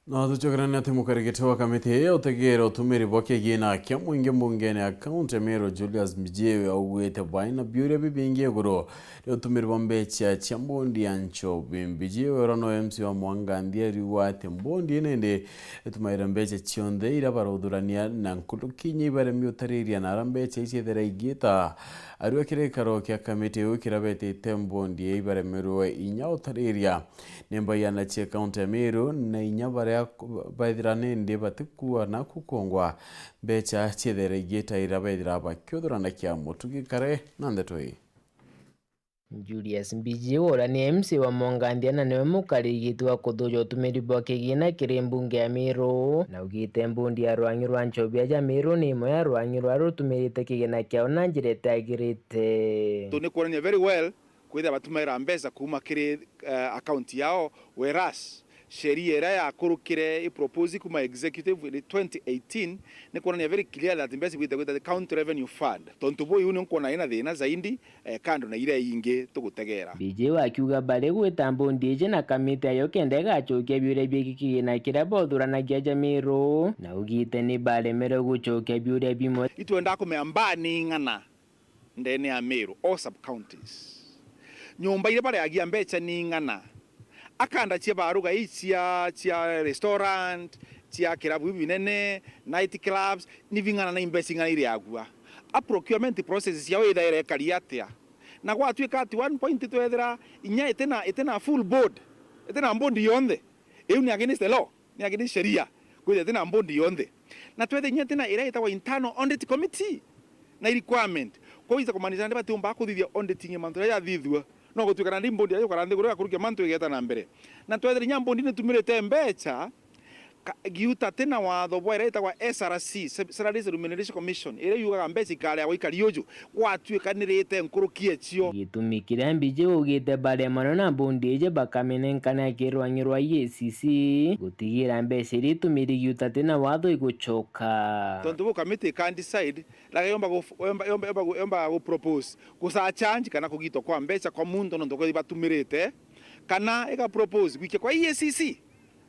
No tucokerane ati mukarigite wa kamiti ya utegera utumiri bwa kigina kia mwingi mbungene ya kaunti ya Meru, Julius Mbijiwe augite baina biuria bibingi iguru ria utumiri bwa mbecha cia mbondi ya nchobi. Mbijiwe uria no M C wa Mwangandia ariuga ati mbondi ino indi itumaira mbecha cionthe iria baruthurania na nkuruki inya ibaremi utariria na ara mbecha iciethera igiita. Ariuga kiri gikaro kia kamiti iu kiria betite mbondi ii ibaremerwe inya utariria ni mbayana cia kaunti ya Meru na inya baria baithira nindi batikua na kukongwa mbecha ciethera igiita iria baithira bakiuthuranakia mutugi kare na ndeto ii. Julius Mbijiwe uria ni M C wa Mwangandia na niwe mukarigiti wa kuthuja utumiri bwa kigina kiri mbunge ya Meru, na augite mbondi ya rwang'i rwa nchobi aja Meru ni imwe ya rwang'i ruria rutumirite kigina kiao na njira itagirite. Tu ni kuonania very well kwithira batumaira mbeca kuuma kiri, eh, account yao, whereas Sheria iria yakurukire i propose kuma executive ni twenty eighteen, ni kuonania very clear that mbeca ibwite gwita the County Revenue Fund. Tontu buu, iu ni nkwona ina thina zaidi, eh, kando na iria ingi tugutegera. Mbiji wakiuga bari gwita mbondi iji na kamiti yayo kenda igacokia biuria biegie kigina kiria bothuranagia ja Meru, na ugite ni baremerwe gucokia biuria bimwe. Itwenda kumea mbaa ni ing'ana ndene ya Meru, all sub counties. Nyomba iria bareagia mbeca ni ing'ana? Akanda cia baruga ii cia, cia restaurant, cia kirabu ibi binene, night clubs, ni bing'ana na imbeca ing'ana ireagua? A procurement process ciao ithaira ikari atia? Na gwatuika ati one point twethira inya itina, itina full board, itina board yonthe, iu ni against the law, ni against sheria, kwithira itina board yonthe. Na twethira inya itina iria itagwa internal audit committee na i requirement. Kwou ita kumaanisha nandi batiumba kuthithia auditing ya mantu jaria jathithua. No gutuika nandi board yayo ukara nthiguru igakurukia mantu igeta na mbere. Na twethira inya board ni tumirite mbeca, ka-, giuta tina watho bwa iria itagwa S R C, Se-, Salaries Remuneration Commission, iria yugaga mbeca ikareagwa ikari uju, gwatuika nirite nkuruki ecio. Gitumi kiria Mbiji ugite baremanwe na board iji bakamenenkana kirwang'i rwa E A C C, gutigira mbeca iria itumire giuta tina watho igucoka. Tontu buu kamiti ika decide, laga yomba gu-, yomba, yomba, yomba gu-, yomba gu propose gusa change kana kugitwa kwa mbeca kwa muntu nontu kwethira batumirite, kana iga propose gwikia kwa E A C C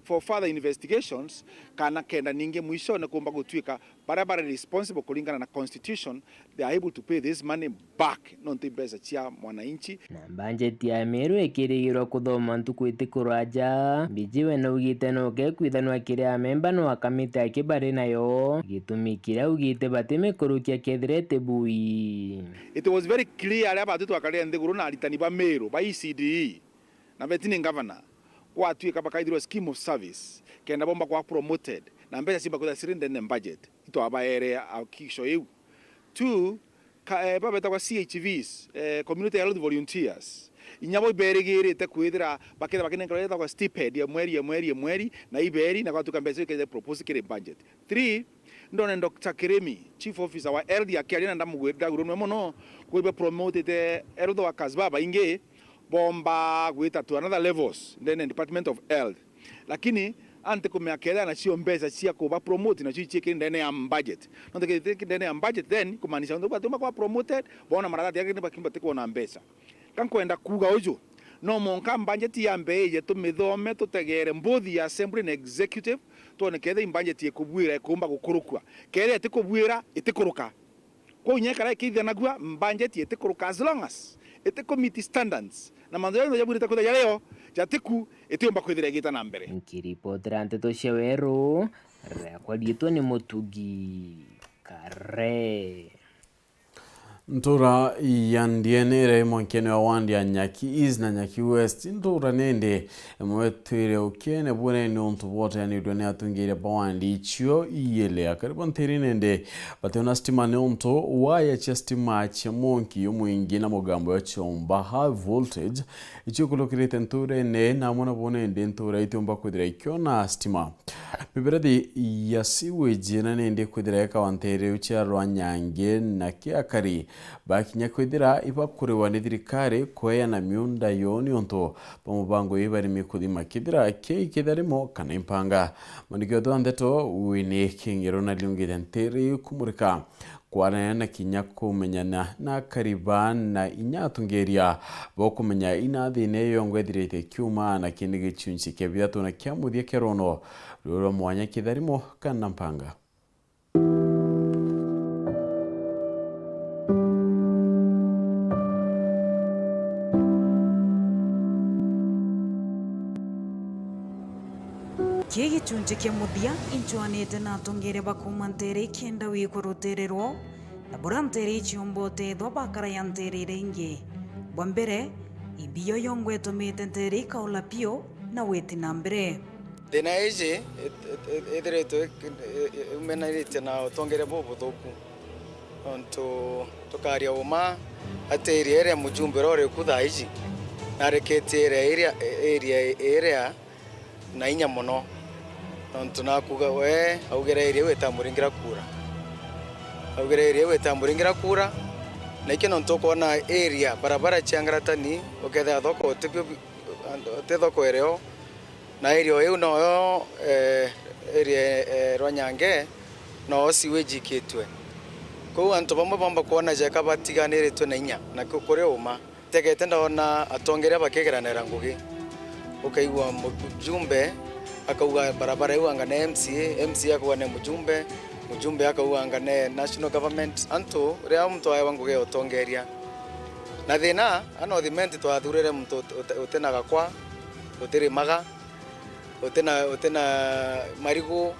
for further investigations, kana kenda ningi mwishone kumba gutuika baria bari responsible kuringana na constitution, they are able to pay this money back, nontu i mbeca cia mwananchi. Na mbanjeti ya Meru ikirigirwa kuthoma ntuku itikuraja, Mbiji we naugite no gekwithanwa kiri amemba no akamite aki bari nayo, gitumi kiria augite batimikurukia kethira iti bui. It was very clear aria batu twakarire nthiguru na aritani ba Meru ba E C D E na Betini Governor, gwatuika bakaithirwa scheme of service kenda bomba kwa promoted na mbeca ciumba kwithirwa ciri ndene budget, itwabaere hakikisho iu. Two, ka-, eh, babetagwa C H Vs, eh, community health volunteers, inya bo iberigirite kwithira bakethira bakinenkerwa iria itagwa stipend ya mweri, ya mweri, ya mweri, na iberi, na gwatuika mbeca iu ikethira propose kiri budget. Three, ndone Doctor Kirimi, Chief Officer wa Health, akiaria na ndamugwi-, ndagurunwe mono, kwibe promotete health workers babaingi bomba gwita to another levels ndene Department of Health. Lakini anti kumea kethira nacio mbeca cia kuba promote nacio iciikiri ndene ya budget. Nontu kethira ndene ya budget, then kumaanisha nontu batiumba kwa promoted, boona maratathi yake ni bakiumba ti kwona mbeca. Ka nkwenda kuuga uju, no mwanka mbanjeti yambe ije tumithome, tutegeere both ya assembly na executive, twone kethira i mbanjeti ikubuira ikuumba gukurukua. Kethira itikubuira, itikuruka. Kwou inya ikara ikiithanagua, mbanjeti itikuruka as long as itiku meet standards. Na mantu jaria jabuirite kwithira jario, jatiku, itiumba kwithira igiita na mbere. Nkiripotera nteto cia Weru, riakwa riitwa ni Mutugi Kare. Ntura ya Ndiene iria i mwankene wa wandi ya Nyaki East na Nyaki West, ntura nindi imwe twire ukiene bune niuntu bwoteanirwe ni atungiria ba wandi icio iili. Akari ba ntiri nindi bationa stima niuntu waya cia stima cia mwanki jumwingi na mugambo ya ciomba, high voltage, icio ikurukirite nturene, na amwe nabo nindi ntura itiumba kwithira ikiona stima. Miberethi ya sewage na nindi kwithira ikawa nteere iu cia Rwanyange na Kiakari, bakinya kwithira ibakuriwa ni thirikari kweana miunda yo niuntu bwa mubango ii barimi kuthima kithira kii kitharimo kana impanga. Mwandiki wetu wa nteto Winnie Kingiro nariungite nteere iu kumurika kwarania na kinya kumenyana na akari baa na inya atungiria bo kumenya ina thina iyo yongwa ithirite kiuma na kindi gichunchi kia bithatu na kia muthia kia rono ruru rwa mwanya kitharimo kana mpanga. Kii gichunchi kia muthia inchwanite na atongeria ba kuuma nteere ikenda wikwa ruteere rwao, na buria nteere iciumba utethwa bakaraya nteere iria ingi. Bwa mbere, imbio yongwa itumite nteere ikaula piu na witi na mbere. Thina iji it-, it-, it-, ithiritwe ik-, i-, i-, iumaniritie na utongeria bubuthuku. Nontu tukaria uma, ati area iria mujumbe uria uri ku thaa iji, nareketie area iria, area iria na inya mono. Nontu nakuga we augire area iu itamuringira kura. Augire area iu itamuringira kura, na ikio nontu ukwona area, barabara cia Ngaratani, ukethira thoko utibio bi-, ti thoko irio, Na area o iu noyo, eh, area, eh, rwa Nyange, noo sewage ikitwe. Kwou antu bamwe boomba kwona jeka batiganiritwe na inya, na ku-, kuri uma. Ntegete ndoona atongeria bakigeranira ngugi. Ukaigua mujumbe akauga barabara iu anga ni M C A, M C A akauga ni mujumbe, mujumbe akauga anga ni national government. Antu, riria muntu aewa ngugi ya utongeria. Na thina, a North Imenti twathurire muntu ut-, ut-, utina gakwa, utirimaga, utina, utina marigu,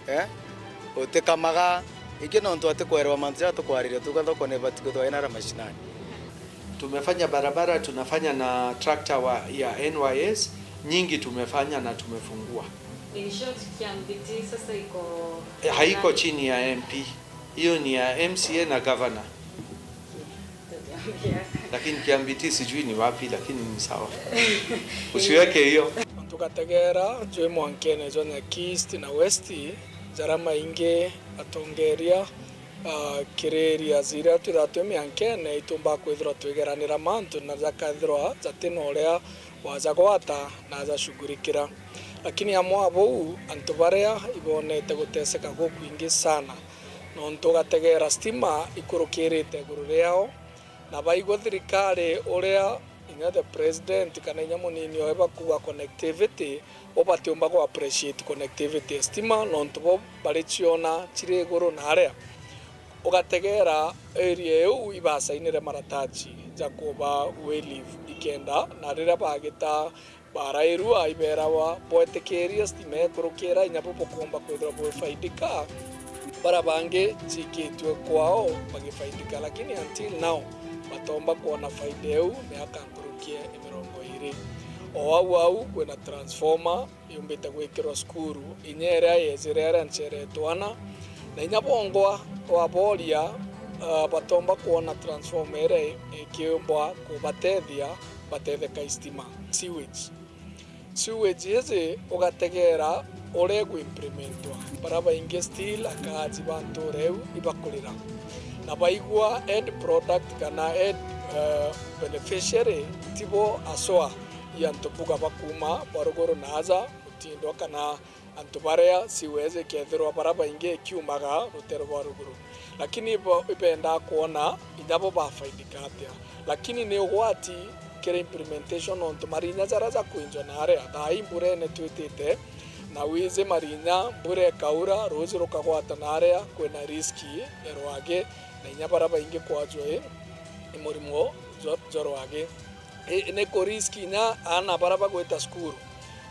eh? Utikamaga. Ingi nontu atikwerewa mantu jaria tukwariria, tuuga thoko ni ibati kwithirwa ina aria mashinani. Tumefanya barabara, tunafanya na tractor wa, ya N Y S, nyingi tumefanya na tumefungua. In short, Kiambitii sasa iko Eh, haiko chini ya M P. Hiyo ni ya M C A na governor. Lakini Kiambitii sijui ni wapi, lakini ni sawa. Usiweke hiyo. Tugategera jwi mwankene jwa Nyaki East na West, jaria maingi atongeria, ah, kiri areas iria twithagwa twi miankene ituumba kwithirwa twigeranira mantu na jakathirwa jati na uria wajagwata na ajashughulikira. Lakini amwe a buu, antu baria ibonete guteseka gukwingi sana, nontu ugategera stima ikurukirite iguru riao, na baigua thirikari uria inya the president kana inya munini oe bakuuga connectivity, bo batiumba ku appreciate connectivity ya stima, nontu bo bari ciona ciri iguru na aria. Ugategera area iu ibasainire maratachi ja kuba wayleave ikenda, na riria bagita barairua, ibeerawa bwetikirie stima ikurukira, inya bo bukumba kwithirwa bwifaidika. Baria bangi ciikitue kwao bagifaidika, lakini until now, batomba kwona faida iu miaka nkuruki ya mirongo iiri. O au au, kwina transformer yumbite gwikirwa cukuru, inya iria yejire aria ncheretwe ana, na inya bongwa waboria, ah, batomba kwona transformer iria ikiumbwa kubatethia batetheka i stima. Sewage. Sewage iji ugategera uria iguimplementwa. Baria baingi still akaaji ba ntuura iu ibakurira. Na baigua end product kana end, eh, beneficiary tibo aswa i antu mbuga bakuuma bwa ruguru na aja mutindo kana antu baria sewage ikethirwa baria baingi ikiumaga rutere rwa ruguru. Lakini ibo ibendaa kwona inya bo bafaidika atia. Lakini ni ugwati kiri implementation, nontu marinya jaria jakwinjwa na aria, thaa ii mburene twitite, na wiji marinya mbura ikaura, ruuji rukagwata na aria kwina risk ya rwagi, na inya baria baingi kwajwa i, i murimo jwa, jwa rwagi. I, ni ku risk inya aana baria bagwita cukuru.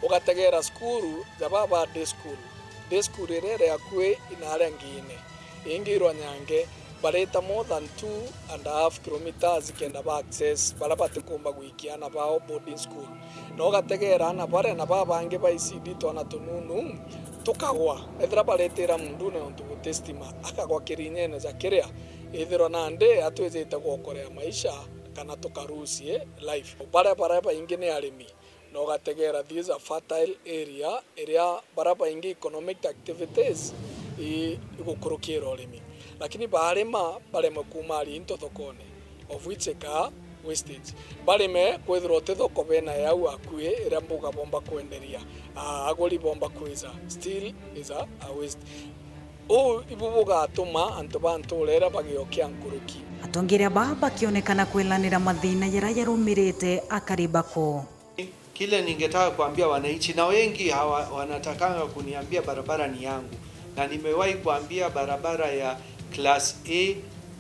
Ugategera cukuru ja baba day school. Day school iria iri akui na aria ngiine. Ingi irwa Nyange, barita more than two and a half kilometres kenda ba access baria batikumba gwikia aana bao boarding school. Na ugategera aana baria na babangi ba E C D twana tununu tukagwa. Ethira baretira mundune nontu guti stima, akagwa kirinyene ja kiria. Ethirwa nandi atwijite gwokorea maisha kana tukarusie life. Baria, baria baingi ni arimi, na ugategera these are fertile area iria baria baingi economic activities i, igukurukira urimi. Lakini barima baremwe kuuma ari into thokone, of which ikaa wastage. Barime kwithirwa uti thoko bena yau akui iria mbuga bomba kwenderia, a, aguri bomba kwija, still is a, a waste. Uu ibu bugatuma antu ba ntuura iria bagiokia nkuruki. Atongeria baa bakionekana kwelanira mathina jaria jarumirite akari bako. Kile ningetaka kuambia wananchi, na wengi hawa, wanatakanga kuniambia barabara ni yangu, na nimewahi kuambia barabara ya class A,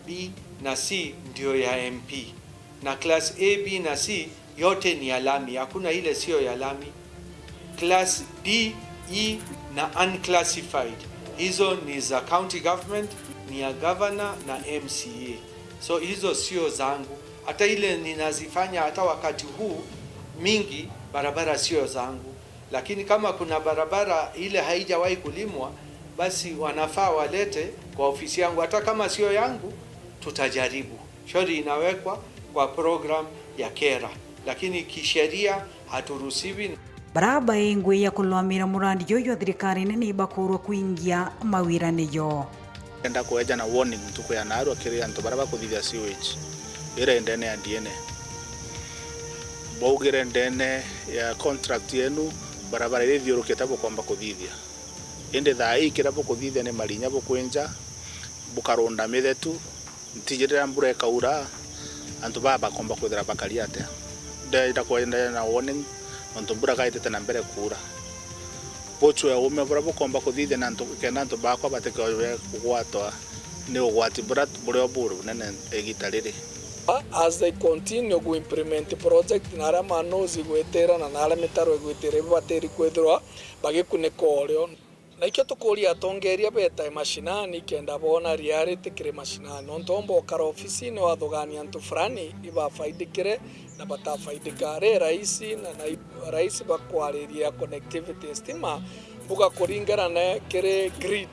B na C ndio ya M P, na class A, B na C yote ni ya lami, hakuna ile sio ya lami. Class D, E na unclassified, hizo ni za county government, ni ya governor na M C A. So hizo sio zangu. Hata ile ninazifanya hata wakati huu, mingi barabara sio zangu. Lakini kama kuna barabara ile haijawahi kulimwa, basi wanafaa walete kwa ofisi yangu. Hata kama sio yangu, tutajaribu. Shauri inawekwa kwa program ya KeRRA, lakini kisheria haturuhusiwi. Baria baingwi ya kulwamira murandi juju jwa thirikari nene ibakurwa kuingia mawirane jo. Ndenda kueja na warning ntuku ya naarua kiri antu baria bakuthithia sewage iria i ndene ya D N A. Baugire ndene ya contract yenu Barabara iria ithiurukite bukomba kuthithia. Indi thaa ii kiria bukuthithia ni marinya bukwinja, bukarunda mithetu, ntiji riria mbura ikaura, antu baa bakomba kwithira bakari atia? Ndenda kwendeea na warning, nontu mbura kaitite na mbere kuura. Bucwe ume buria bukomba kuthithia na antu, kenda antu bakwa batikeowe kugwatwa ni ugwati buria buri o buri bunene igita riri. As they continue gu implement project, na aria manozi igwitira na, na aria mitaro igwitira ibatiri kwithirwa bagikunika urio. Na ikio tukuria atongeria betae mashinani kenda boona reality kiri mashinani. Nontu omba ukara ofisini wathugania antu fulani ibafaidikire na batafaidika. Ari raisi na, na i-, raisi bakwariria connectivity ya stima, buga kuringana na kiri grid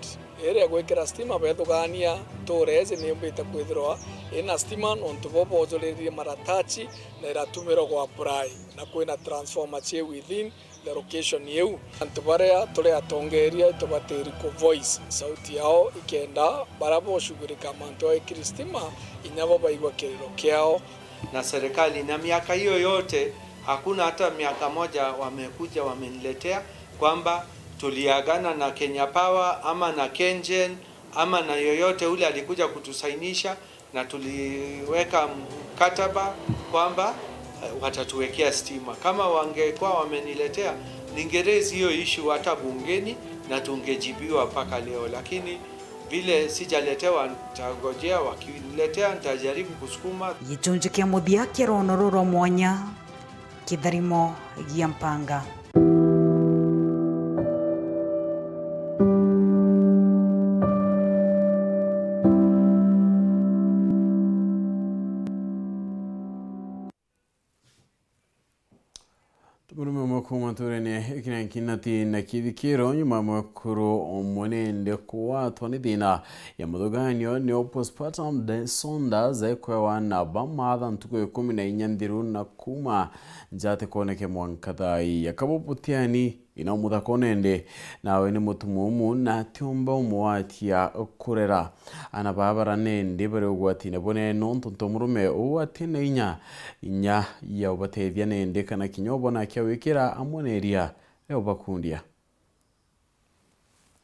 iria igwikira stima bethugania, ture iji niumbite kwithirwa ina stima nontu bo bojuririe maratachi na iratumirwa gwa apply na kwina transformer cie within the location iu. Antu baria turi atongeria itubatiri ku voice sauti yao ikenda baria boshughulika mantu ya gikiri stima inya bo baigua kiriro kiao. Na serikali, na miaka hiyo yote hakuna hata miaka moja wamekuja wameniletea kwamba tuliagana na Kenya Power ama na KenGen ama na yoyote ule alikuja kutusainisha, na tuliweka mkataba kwamba, eh, watatuwekea stima. Kama wangekuwa wameniletea, ninge raise hiyo issue hata bungeni na tungejibiwa mpaka leo, lakini vile sijaletewa, nitangojea, wakiniletea nitajaribu kusukuma. Gicunji kia muthia kia rono ruru rwa mwanya, kitharimo gia mpanga. Murume umwe kuuma ntuurene Kinankinati na Kithikiro, nyuma ya mwekuru umwe nende kugwatwa ni thina ya muthuganio nio postpartum disorders, ekwewa na bamaatha ntuku ikumi na inya nthiru na kuuma nja atikwoneke mwanka thaa ii. Akaba butiani ina umuthaka unende, nawe ni mutumumu na atiumba umugwatia kurera. Ana baa bara nende bari ugwatine bunene nontu nto murume uu atina inya, inya ya ubatethia nende kana kinya ubona kia wikira amwe na iria ria ubakundia.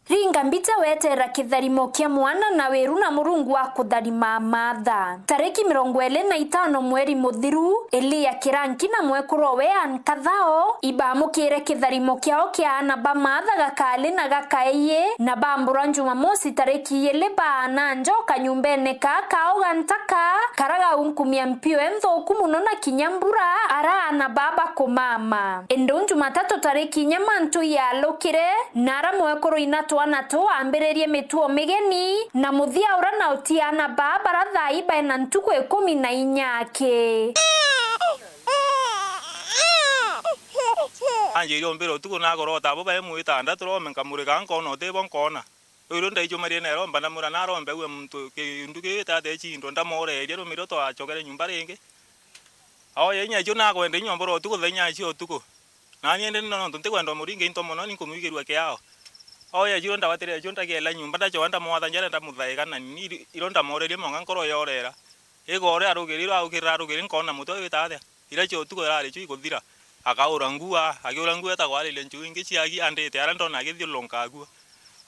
Ringa mbicha wetera kitharimo kia mwana na wiru na Murungu wa kutharima maatha. Tariki mirongo iri na itano mweri muthiru, Elia Kiranki na mwekuru we Ann Kathao ibamukire kitharimo kiao kia ana ba maatha gakali na gakaeyi, na bambura Jumamosi tariki ijiri baana njoka nyumbene kaa kao ga ntaka, kara gaunkumia mpio enthuku muno na kinya mbura, ara ana baa bakumama. Indi Jumatatu tariki inya mantu yalukire, na ara mwekuru ina twana tuu ambiririe mituo migeni, na muthia ura na uti ana baa bara thaa ii baina ntuku ikumi na inya aki. Anjiri umbira utuku nagorota abo bae mwitanda turome nkamurika nkona utibo nkona. Riu ndaijumaririe nairomba ndamwira narombe aue muntu kiundu gitata echindwa ndamoreria rumiro twachokere nyumba ringi. Oya inya icio nakwenda inya mbura utuku thaa inya cia utuku. Nani indi nontu ntikwenda umuringa into mono ninkumwigirua kiao. Oya icio ndawatire icio ndagiela nyumba ndachoka ndamwatha njara ndamuthaika na nini iro ndamoreria mwanka nkoro yorera. Igore arugiri iro aukirira arugiri nkona mutwe wita atia. Iria cia utuku irari cio ikuthira. Akaura ngua, akiura ngua etagwa aririe nchuu ingi ciagi andite aria ndona agithiururunka akua.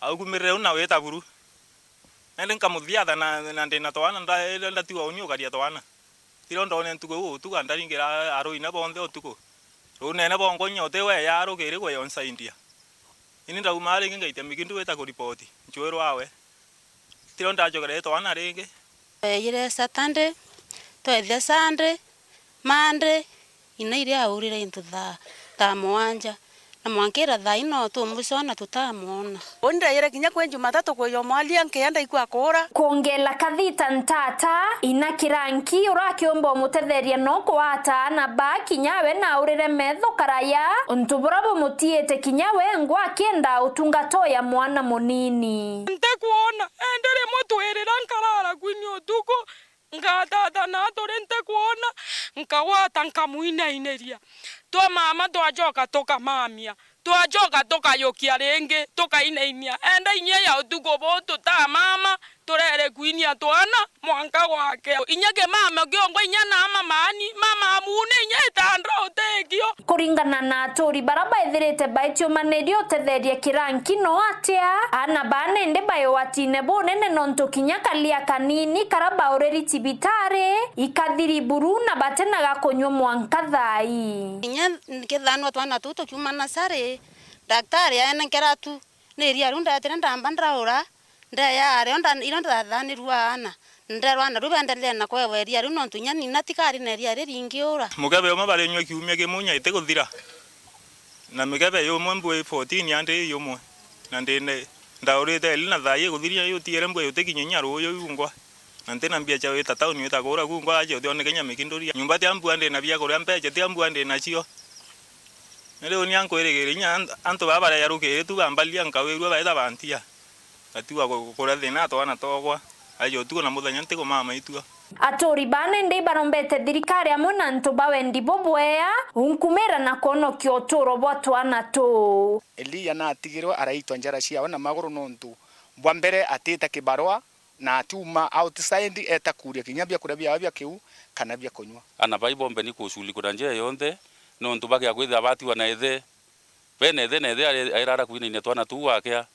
Aukumirire u na wita buru. Nandi nkamuthiatha na, na ndina twana nda-, ndatigwa uni ukaria twana. Irio ndone ntuku iu utuku andaringira arui na bonthe utuku. Runene bonkwa inya uti we ya arugiri kwe yonsaidia. Ini ndauma ringi ngaitia migindu wita kuripoti nchwirwa awe. Tiro ndachokere twana ringi. Twejire Saturday, twethia Sunday, Monday, ina iria aurire into thaa, thaa mugwanja. Na mwankira thaa ino tumbucona tutamwona. Uni ndejire kinya kwi Jumatatu kwija mwalia nkia ndaikua kuura. Kwongela kathita ntata, ina Kiranki urakiumba umutetheria no kwata ana ba kinya we na aurire metho karaya, untu bura bumutiite kinya we ngwa akienda utungato ya mwana munini. Ntikwona, indi rimwe twirira nkarara kwini utuku, ngatata na turi ntikwona, nkagwata nkamuinainiria. Twa mama twachoka tukamamia, twachoka tukayukia ringi, tukainainia. Enda inya ya utuku buu tutamama, turere kwinia twana mwanka gwake. Inya kimama kiongwa inya na mama maani, mama amuune inya itandra utekio. Kuringana na aturi bara baithirite baitiumanirie utetheria kiranki no atia, aana baa nindi bai ugwatine bunene nontu kinya karia kanini kara bauriri cibitari ikathiri buru na batina ga kunyua mwanka thaa ii. Kinya nkithanwa twana tuu tukiuma nasari, daktari aenenkera tu. Ni iria riu ndetire ndamba ndaura, ndeya ario nda-, irio ndathanirua aana, nderwa aana riu bendelee na kwewa iria riu, nontu inya nina tikari na iria riringiura. Mukebe umwe barinyua kiumia kimwe inya itiguthira, na mikebe yumwe mbui fourteen andi iyumwe, na ndine, ndaurite ili na thaa ii iguthiria yutiere mbui utikinya inya ruuyu iungwa, na ntina mbia cia wita tauni wita kura kungwa aje uthioneke inya mikinduria. Nyumba tia mbua ndina bia kuria, mbeca tia mbua ndinacio. Riu ni ankwirigiria inya an-, antu baa bareja rukiri tu bambaria nkawirua baita bantia. Ngatigwa ku-, kuria thina twana twakwa. Aija utuku na muthenya ntikumama itua. Aturi baa nindi ibarombete thirikari amwe na antu ba wendi bubwea unkumira na kwonokia uturo bwa twana tuu. Elia natigirwe araitwa njara ciawe na maguru nontu bwa mbere atite kibarua, na akiuma outside eeta kuuria kinya biakuria biawe bia kiu kana bia kunyua. Aana bai bombe ni kuculikwa na njira yonthe, nontu bagia kwithira batigwa na ithe. Bena ithe, na ithe ari-, airara kwinaina twana tuu gwakea.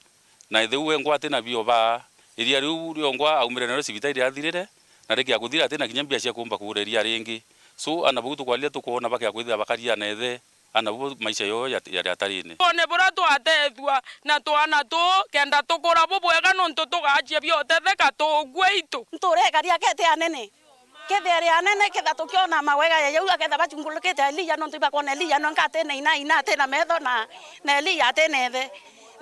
Na ithe uu wengwa atina bio baa. Iria riu riongwa aumire nario cibitari riathirire, na rikia kuthira atina kinya mbia cia kuumba kugura iria ringi. So, aana bau tukwaria tukwona bagia kwithira bakaria na ithe. Aana bo maisha yoo ya, yari atarine. Twone buria twatethua na twana tuu, kenda tukura bubwega, nontu tugacia biotetheka tugwe itu. Ntuura ikari akete anene. Kethe ari anene, ketha tukiona mawega ya yau, aketha bachungulukite Elia, nontu ibakwona Elia nonka atene ina, ina atena metho na, na Elia atene ethe.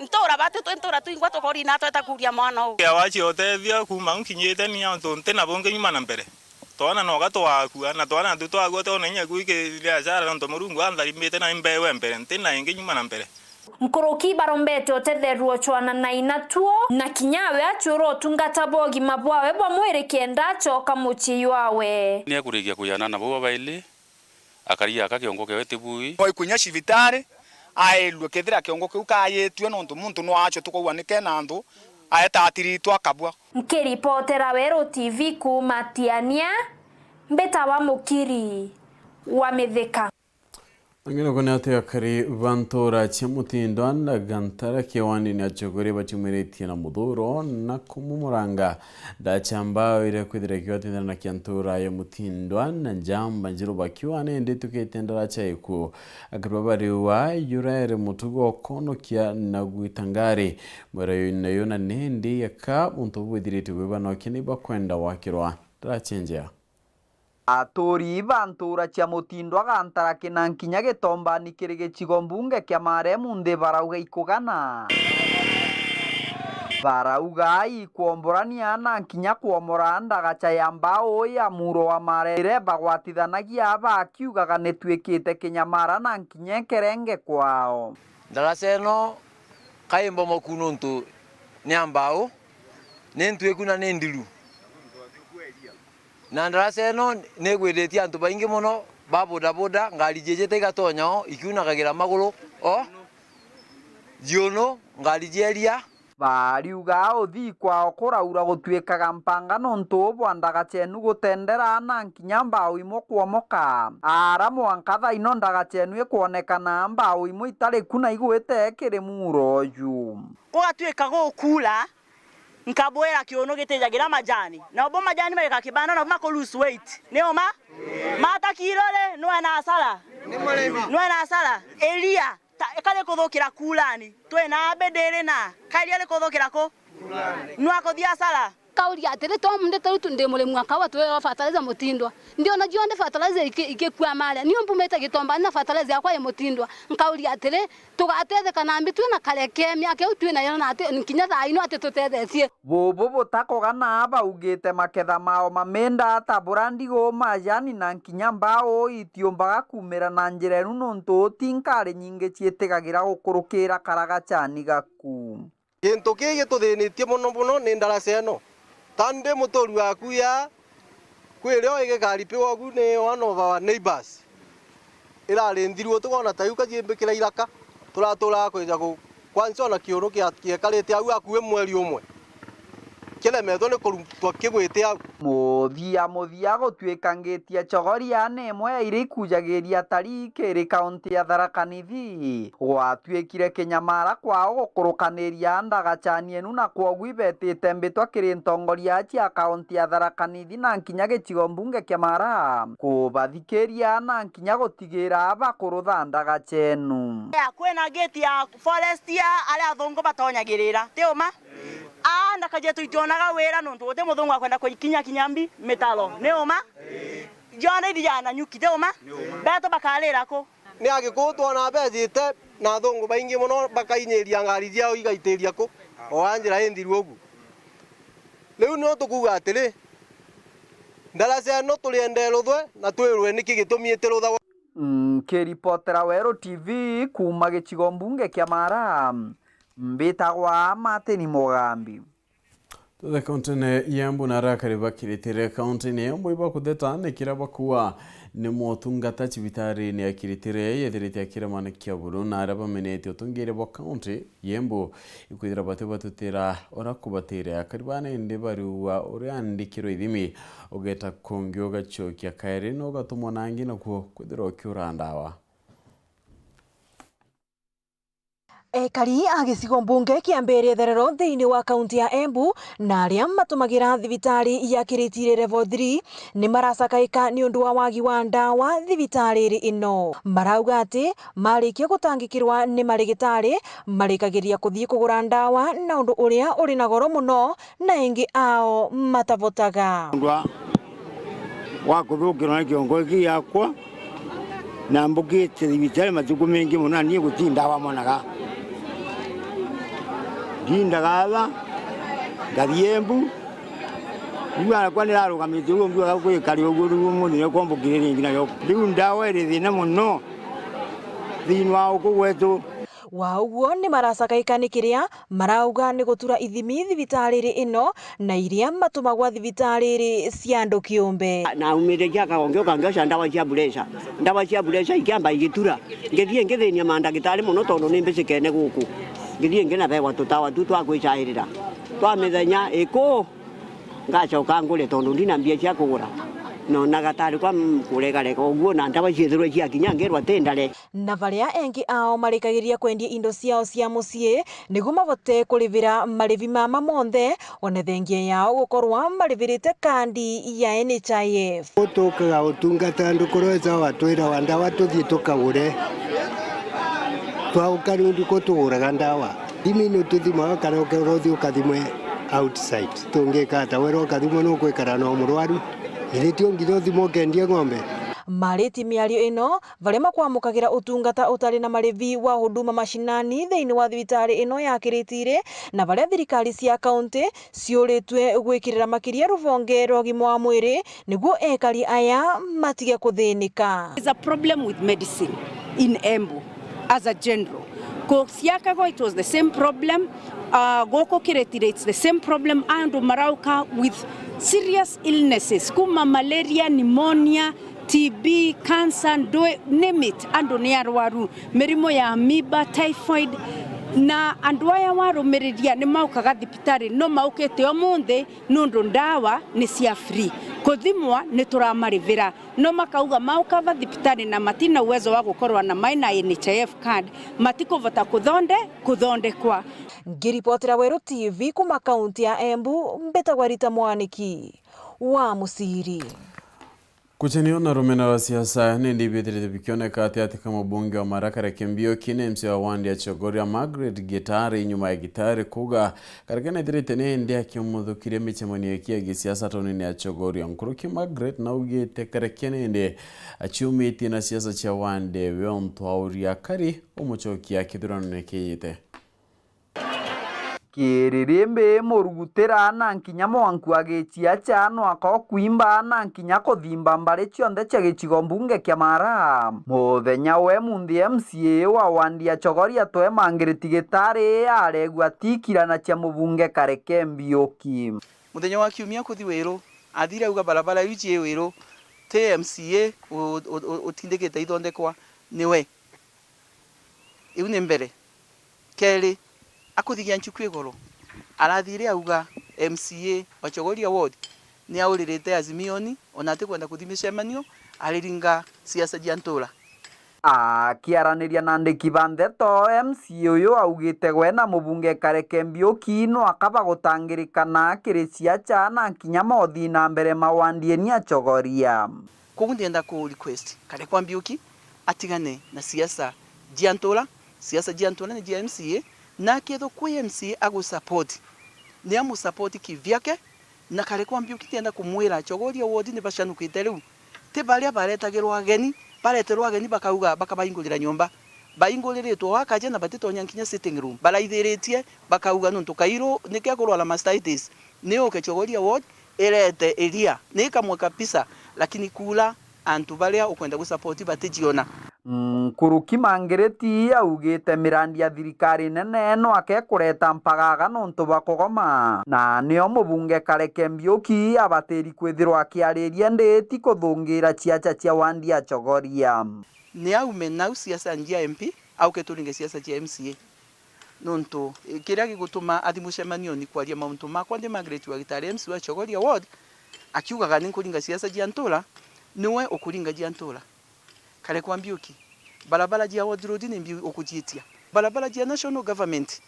Ntuura bati twi ntuura twingwa tukori na tweta kuria mwana uu. Ya wachi utethia kuuma nkinyite ni antu ntina bungi nyuma na mbere. Twana noga twakua, na twana tu twakua twona inya kuiki biashara, nontu Murungu antharimite na imbewe mbere, ntina ingi nyuma na mbere. Nkuruki barombete utetheru uchwana na inatuo, na kinya awe achiura utungata bwa ugima bwawe bwa mwiri kenda acoka mucii jwawe. Ni akurikia kuyana na bau babaili, akari aka kiongo kiawe ti bui. Oikunya cibitari, airue kethira kiongo kiu kayitue, nontu muntu no acho tukaua ni kena antu, aeta atiritwa akabua. Nkiripotera Weru T V kuuma Tiania, mbitawa Mukiri wa Mithika. Ang'ina kuni ati akari ba ntura cia Mutindwa na Gantara kiwandini achogore bachumiritie na muthuro na kumumuranga. Ndachamba wire kwithira ikiwatithana na kia ntura ya Mutindwa na njamba njiru bakiwa nindi tukite ndaracha iku. Akari baba riu wa yuraere mutugo konokia na gwita ngari. Mwera yuna yuna nindi yaka untu bwithirite bwibanokia ni bakwenda wakirwa ndaracha njea. Aturi ba ntura cia Mutindwa Gantara kina nkinya Gitombani kiri gicigo mbunge kia Maremu nthi barauga ikugana. Barauga ikwomborania na nkinya kwomora ndagacha ya mbao ya muro wa Marere bagwatithanagia bakiugaga nitwikite kinyamara na nkinya ikerenge kwao. Ndaraca ino kai mbomoku nontu ni ya mbao, ni ntwiku na ni ndiru. Na ndaraca ino ni igwithitie antu baingi mono ba bodaboda, ngari ciijite igatonya o, ikiunagagira maguru o, jiunu, ngari cieria. Bariuga uthii kwao kuraura gutwikaga mpanga nontu bwa ndagaca inu gutendera na nkinya mbao imwe kwomoka. Ara mwanka thaa ino ndagaca inu ikwonekana mbao imwe itari ku na igwite kiri muro uju. Gugatwika gukuura, nkabwira kiunu gitijagira majani. Na bo majani maika kibanda, na bo mako lose weight. Ni uma? Mata kiro ri, nwe na hasara? Ni murimi. Nwe na hasara? Elia, ta, kari kuthukira kuurani. Twi na mbidiri na. Kari ari kuthukira ku? Kuurani. Nwa kuthia hasara? Kauria atiri, to mundu tariu tu ndi murimi wa kaua, twi wa fertilizer Mutindwa. Ndiona cionthe fertilizer iki-, ikikua maria. Niu mbumite Gitombani na fertilizer yakwa i Mutindwa. Nkauria atiri, tugatetheka nambi twi na kareke miaka iu twi nayo na ati nkinya thaa ino ati tutethetie? Bubu butakogana baugite maketha mao maminda ta bura ndigu, majani na nkinya mbao itiumbaga kumira na njira inu nontu ti nkari nyingi ciitigagira gukurukira karagacani gaku. Gintu kii gituthinitie mono mono ni ndaraca ino. Ta ndi muturi waku ya kwirio igikaripiwa ugu ni one of our neighbors. Irarinthirue, tukona ta iu kajimbikira iraka, turaturaga kwija ku-, kwanza ona kiuru kia-, kiekarite au akui mweri umwe. Kiremetwe ni kurutwa kigwite au. Muthia muthia, gutuika Ngiti ya Chogoria ni imwe ya iria ikujagiria atarii kiri kaunti ya Tharaka Nithi. Gwatuikire kinyamara kwao gukurukaniria ndagacha nienu, na kwogu ibetite mbitwa kiri ntongoria cia kaunti ya Tharaka Nithi na nkinya gicigo mbunge kia Mara kubathikiria na nkinya gutigira bakurutha ndagacha enu. Ya, kwina gate ya forest ya aria athungu batonyagirira, ti uma? Aa, ndaka jetu itionaga wira nontu guti muthungu akwenda kuikinya kinya mbi mitaro, ni uma? Jonthe ithi ja Nanyuki, ti uma? Betu bakarira ku? Ni Agikuyu twona bejite, na athungu baingi mono bakainyiria ngari ciao igaitiria ku, o a njira inthiru ugu. Riu no tukuuga atiri, ndaraca ino turiendee ruthwe na twirwe niki gitumi itithuthagwa. Nkiripotera Weru T V kuuma gicigo mbunge kia Mara, mbitagwa Martin Mugambi. Tuthe kauntine ya Embu, na aria akari ba Kiritiri kauntine ya Embu ibakutheta ni kiria bakuuga ni motungata cibitarine ya Kiritiri yethirite ya kiremane kia buru, na aria bamenetie utongeria bwa kaunti ya Embu ikwithira bati batutira uria kubatire. Akari baa nindi bariuga uria andikirwe ithimi, ugeta kungi ugacokia kairi, na ugatumwa nangi nakuo kwithirwa ukiura ndawa. Ekari a gicigo mbunge kia Mbiiri Itherero thiini wa kaunti ya Embu na aria matumagira thibitari ya Kiritiri Level three ni maracakaika ni undu wa wagi wa ndawa thibitari ino. Marauga ati marikia gutangikirwa ni marigitari, marikagiria kuthii kugura ndawa na undu uria uri na goro mono, na ingi ao matavotaga. Undu wa, wa kuthukirwa ni kiongo giki giakwa, na mbukite thibitari matuku maingi mono, na nie guti ndawa mbonaga. Ndindaga aba, ngathii Embu. Riu akwa nirarugamite uu, mbiuga gwikari uguo, riu umuthi nio kwambukire ringi nayo. Riu ndawa iri thina mono thiini wa guku gwetu. Wa uguo ni maracakaika ni kiria marauga ni gutura ithimi thibitariri ino na iria matumagwa thibitariri cia andu kiumbe. Naumire cia kagonge ukangeoca ndawa cia bureca. Ndawa cia bureca ikiamba igitura. Ngithii ngithinia mandagitari mono tondu ni mbicikene guku. Ngithii nginabegwa tutawa tu twa gwicairira twa mithenya iku. Ngacoka ngure tondu ndina mbia cia kugura. Nonaga tari kwa m-, kuregarega uguo na ndawa ciithirwe ciakinya ngirwa ti ndare. Na baria engi ao marikagiria kwendia indo ciao cia mucii niguo mabote kurivira marivi mama monthe, ona thengia yao gukorwa marivirite kandi ya N H I F. Gutukaga utungata andu kurweza watwira wa ndawa tuthii tukagure. Twauka nundu ku tuguraga ndawa. Thimi ni tuthimaga kana ukeethirwa uthii ukathimwe outside. Tungika ata wera ukathimwa nukwikara no murwaru? Iri tio nginya uthimwe ukendie ng'ombe? Mariti miario ino, baria makwamukagira utungata utari na marivi wa Huduma Mashinani thiini wa thibitari ino ya Kiritiri, na baria thirikari cia kaunti ciuritwe gwikirira makiria ruvonge rwa ugima wa mwiri, niguo ekari aya matige kuthinika. There's a problem with medicine in Embu as a general. Ku Siakago, it was the same problem. Uh, guku Kiritiri, it's the same problem. Andu marauka with serious illnesses, kuma malaria, pneumonia, T B, cancer, ndwi, name it. Andu ni arwaru, mirimo ya amoeba, typhoid, na andu aya warumiriria ni maukaga thibitari, no maukite umunthi nundu ndawa ni cia free. Kuthimwa ni turamarivira. No makauga mauka ba thibitari na matina uwezo wa gukorwa na mai na N H I F card, matikuvota kuthonde-, kuthondekwa. Ngiripotera Weru T V kuma kaunti ya Embu, mbitagwa Rita Mwaniki wa Musiri. Kuchenio na rumena rwa siasa ni ndibithirite bikioneka ati, ati ka mubunge wa Mara Kareke Mbiuki na M C A wa wandi ya Chogoria Margaret Gitari nyuma ya Gitari kuga Kareke nethirite ni indi akimuthukiria micemanio iki ya gisiasa taunini ya Chogoria. Nkuruki Margaret naugite Kareke ni indi aciumitie na siasa cia wandi ewe ontu auria akari umucokia kithurano ni kiite. Kiririmbi murugutira na nkinya mwanku agichia cha nwaka okwimba na nkinya kuthimba mbari cionthe cia gicigo mbunge kia Mara. Muthenya we munthi M C A wa wandi ya Chogoria Twemangiriti Gitari aregua tikirana cia mubunge Kareke Mbiuki. Muthenya wa kiumia kuthi Wiru, athire auga barabara iu cii Wiru, ti M C A u-, u-, u-, utindikite ithondekwa, ni we. Iu ni mbere. Keri, akuthigia nchuku iguru, arathire auga, M C A wa Chogoria Ward ni auririte Azimio ni ona atikwenda kuthi micemanio, ariringa siasa cia ntura. Akiaraniria na andiki ba ndeto, M C A uyu augite gwe na mubunge Kareke Mbiuki no akaba gutangirikana kiri ciaca na kinya mothi na mbere mawandieni a Chogoria. Koguo ndienda ku request Karekwa Mbiuki atigane na siasa cia ntura. Siasa cia ntura ni cia M C A, na akethirwa kwi M C A agu support, ni amu support kivyake. Na Karekwa Mbiuki ndienda kumwira Chogoria Ward ni bacanukite riu. Ti baria baretagirwa ageni, bareterwa ageni bakauga bakabaingurira nyomba. Bainguriritwe o akaja na batitonya nkinya sitting room. Baraithiritie, bakauga nontu Kairu niki akurwara mastitis, ni uke Chogoria Ward irete iria. Ni kamwe kabisa, lakini kura antu baria ukwenda gu support batijiona. Nkuruki Mangiriti augite mirandi ya thirikari nene no ake kureta mpagaga nontu bwa kugoma, na nio mubunge Kareke Mbiuki abatiri kwithirwa akiariria ndi ti kuthungira ciaca cia wandi ya Chogoria. Ni aume nau siasa njia M P, auke turinge siasa cia M C A. Nontu, eh, kiria gigutuma athi mucemanioni kwaria mauntu makwa ndi Margaret wa Gitari, M C wa Chogoria Ward, akiugaga ni nkuringa siasa cia ntura, niwe ukuringa cia ntura. Karekwa Mbiuki, barabara cia Ward Road ni mbi ukujiitia. Barabara cia National Government,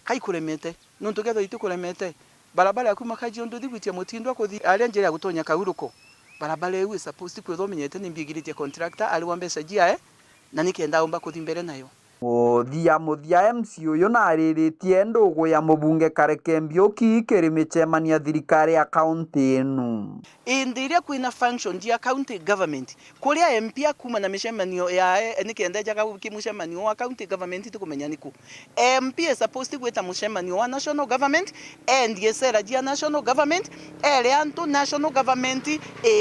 kai kuremete. Nontu kethirwa itikuremete, barabara ya kuma Kajiado uthi gwitia Mutindwa kuthi aria njira ya gutonya Kauruko, barabara iu i supposed kwithwa umenyete ni mbi igiritie contractor ari wa mbeca ciae, na nikenda aumba kuthi mbere nayo. Muthia muthia, M C A uyu naariritie ndugu ya mubunge Kareke Mbiuki kiri micemanio ya thirikari ya kaunti inu. Indi iria kwina function cia county government, kuria M P akuuma na micemanio yae, nikenda ejaga ki mucemanio wa county government, tikumenya niku. M P is supposed gwita mucemanio wa national government, endie sera cia national government, ere antu national government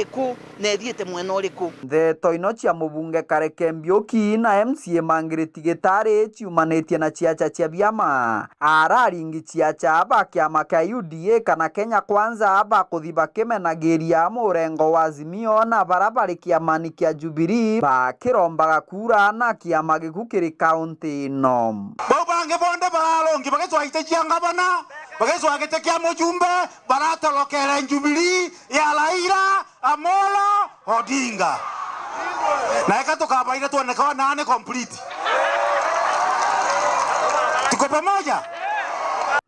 iku na ithiite mwena uriku. Ndeto ino cia mubunge Kareke Mbiuki na M C A Mangiriti Gitari ciumanitie na ciaca cia biama. Araringi ciaca ba kiama kia U D A kana Kenya Kwanza bakuthi bakimenagiria murengo wa Azimio na bara bari kiamani kia Jubilee bakirombaga kura na kiama giku kiri kaunti ino. Bau bangi bonthe bararungi bagicwa giti kia ngavana, bagicwa giti kia mujumbe, baratorokere Jubilee ya Raila Amolo Odinga. Na eka tukabaire twoneka wa nani complete. Tuko pamoja?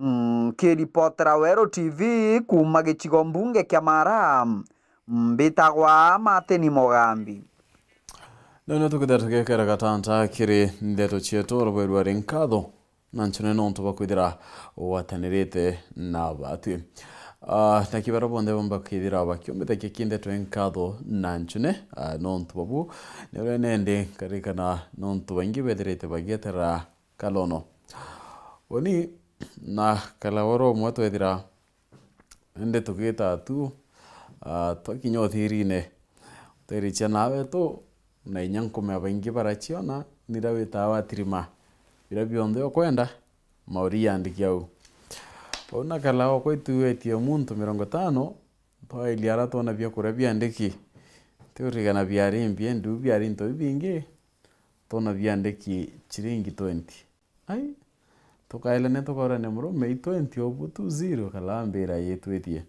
Nkiripotera Weru T V kuuma gicigo mbunge kia Mara, mbitagwa Martin Mugambi. Nonio tukithira tugikera gatanta kiri ndeto cietu, urabwerua ri nkatho na ncune nontu bwa kwithira ugwatanirite na batwi. Ah, na kibara bonthe bomba kwithira bakiumbithagia kindeto nkatho na ncune, ah, nontu babu ni uria nende nkarikana nontu baingi bethirite bagieterera kalono. Uni na kala oro umwe twethira Indi tugita tu, ah, twakinya uthiirine, uteri ciana betu, na inya nkume abaingi baraciona, nira witaa watirima. Biria bionthe ukwenda, mauri yandiki au. Uu na kala okwa ituetie muntu mirongo itano, twailia ara twona biakuria biandiki. Tiurigana biari mbi, indi uu biari into bibingi, twona biandiki ciringi twenty. Ai, tukaelania tukaurania murume, i twenty obu tu zero, kala mbira yitwitie.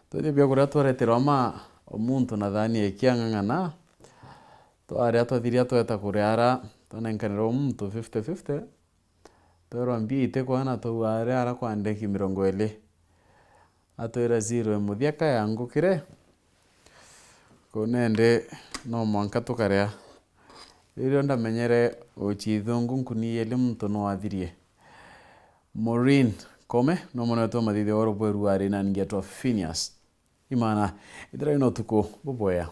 Twithie biakuria twareterwa ma o muntu na thani ya kiang'ang'ana. Twaria twathiria tweta kuria ara twanenkanirwa o muntu fifty fifty. Twerwa mbia itikwana twauga aria ara kwa ndeki mirongo ili. Atwira zero e muthia ka yangukire. Kuu nende no mwanka tukaria. Ririo ndamenyere uchi ithungu nkuni ili muntu no athirie. Maureen Kome no mwana wetu wa mathithio wa Rubweru ari na ningi etwa Phineas. Imana, ithira ino utuku bubwea.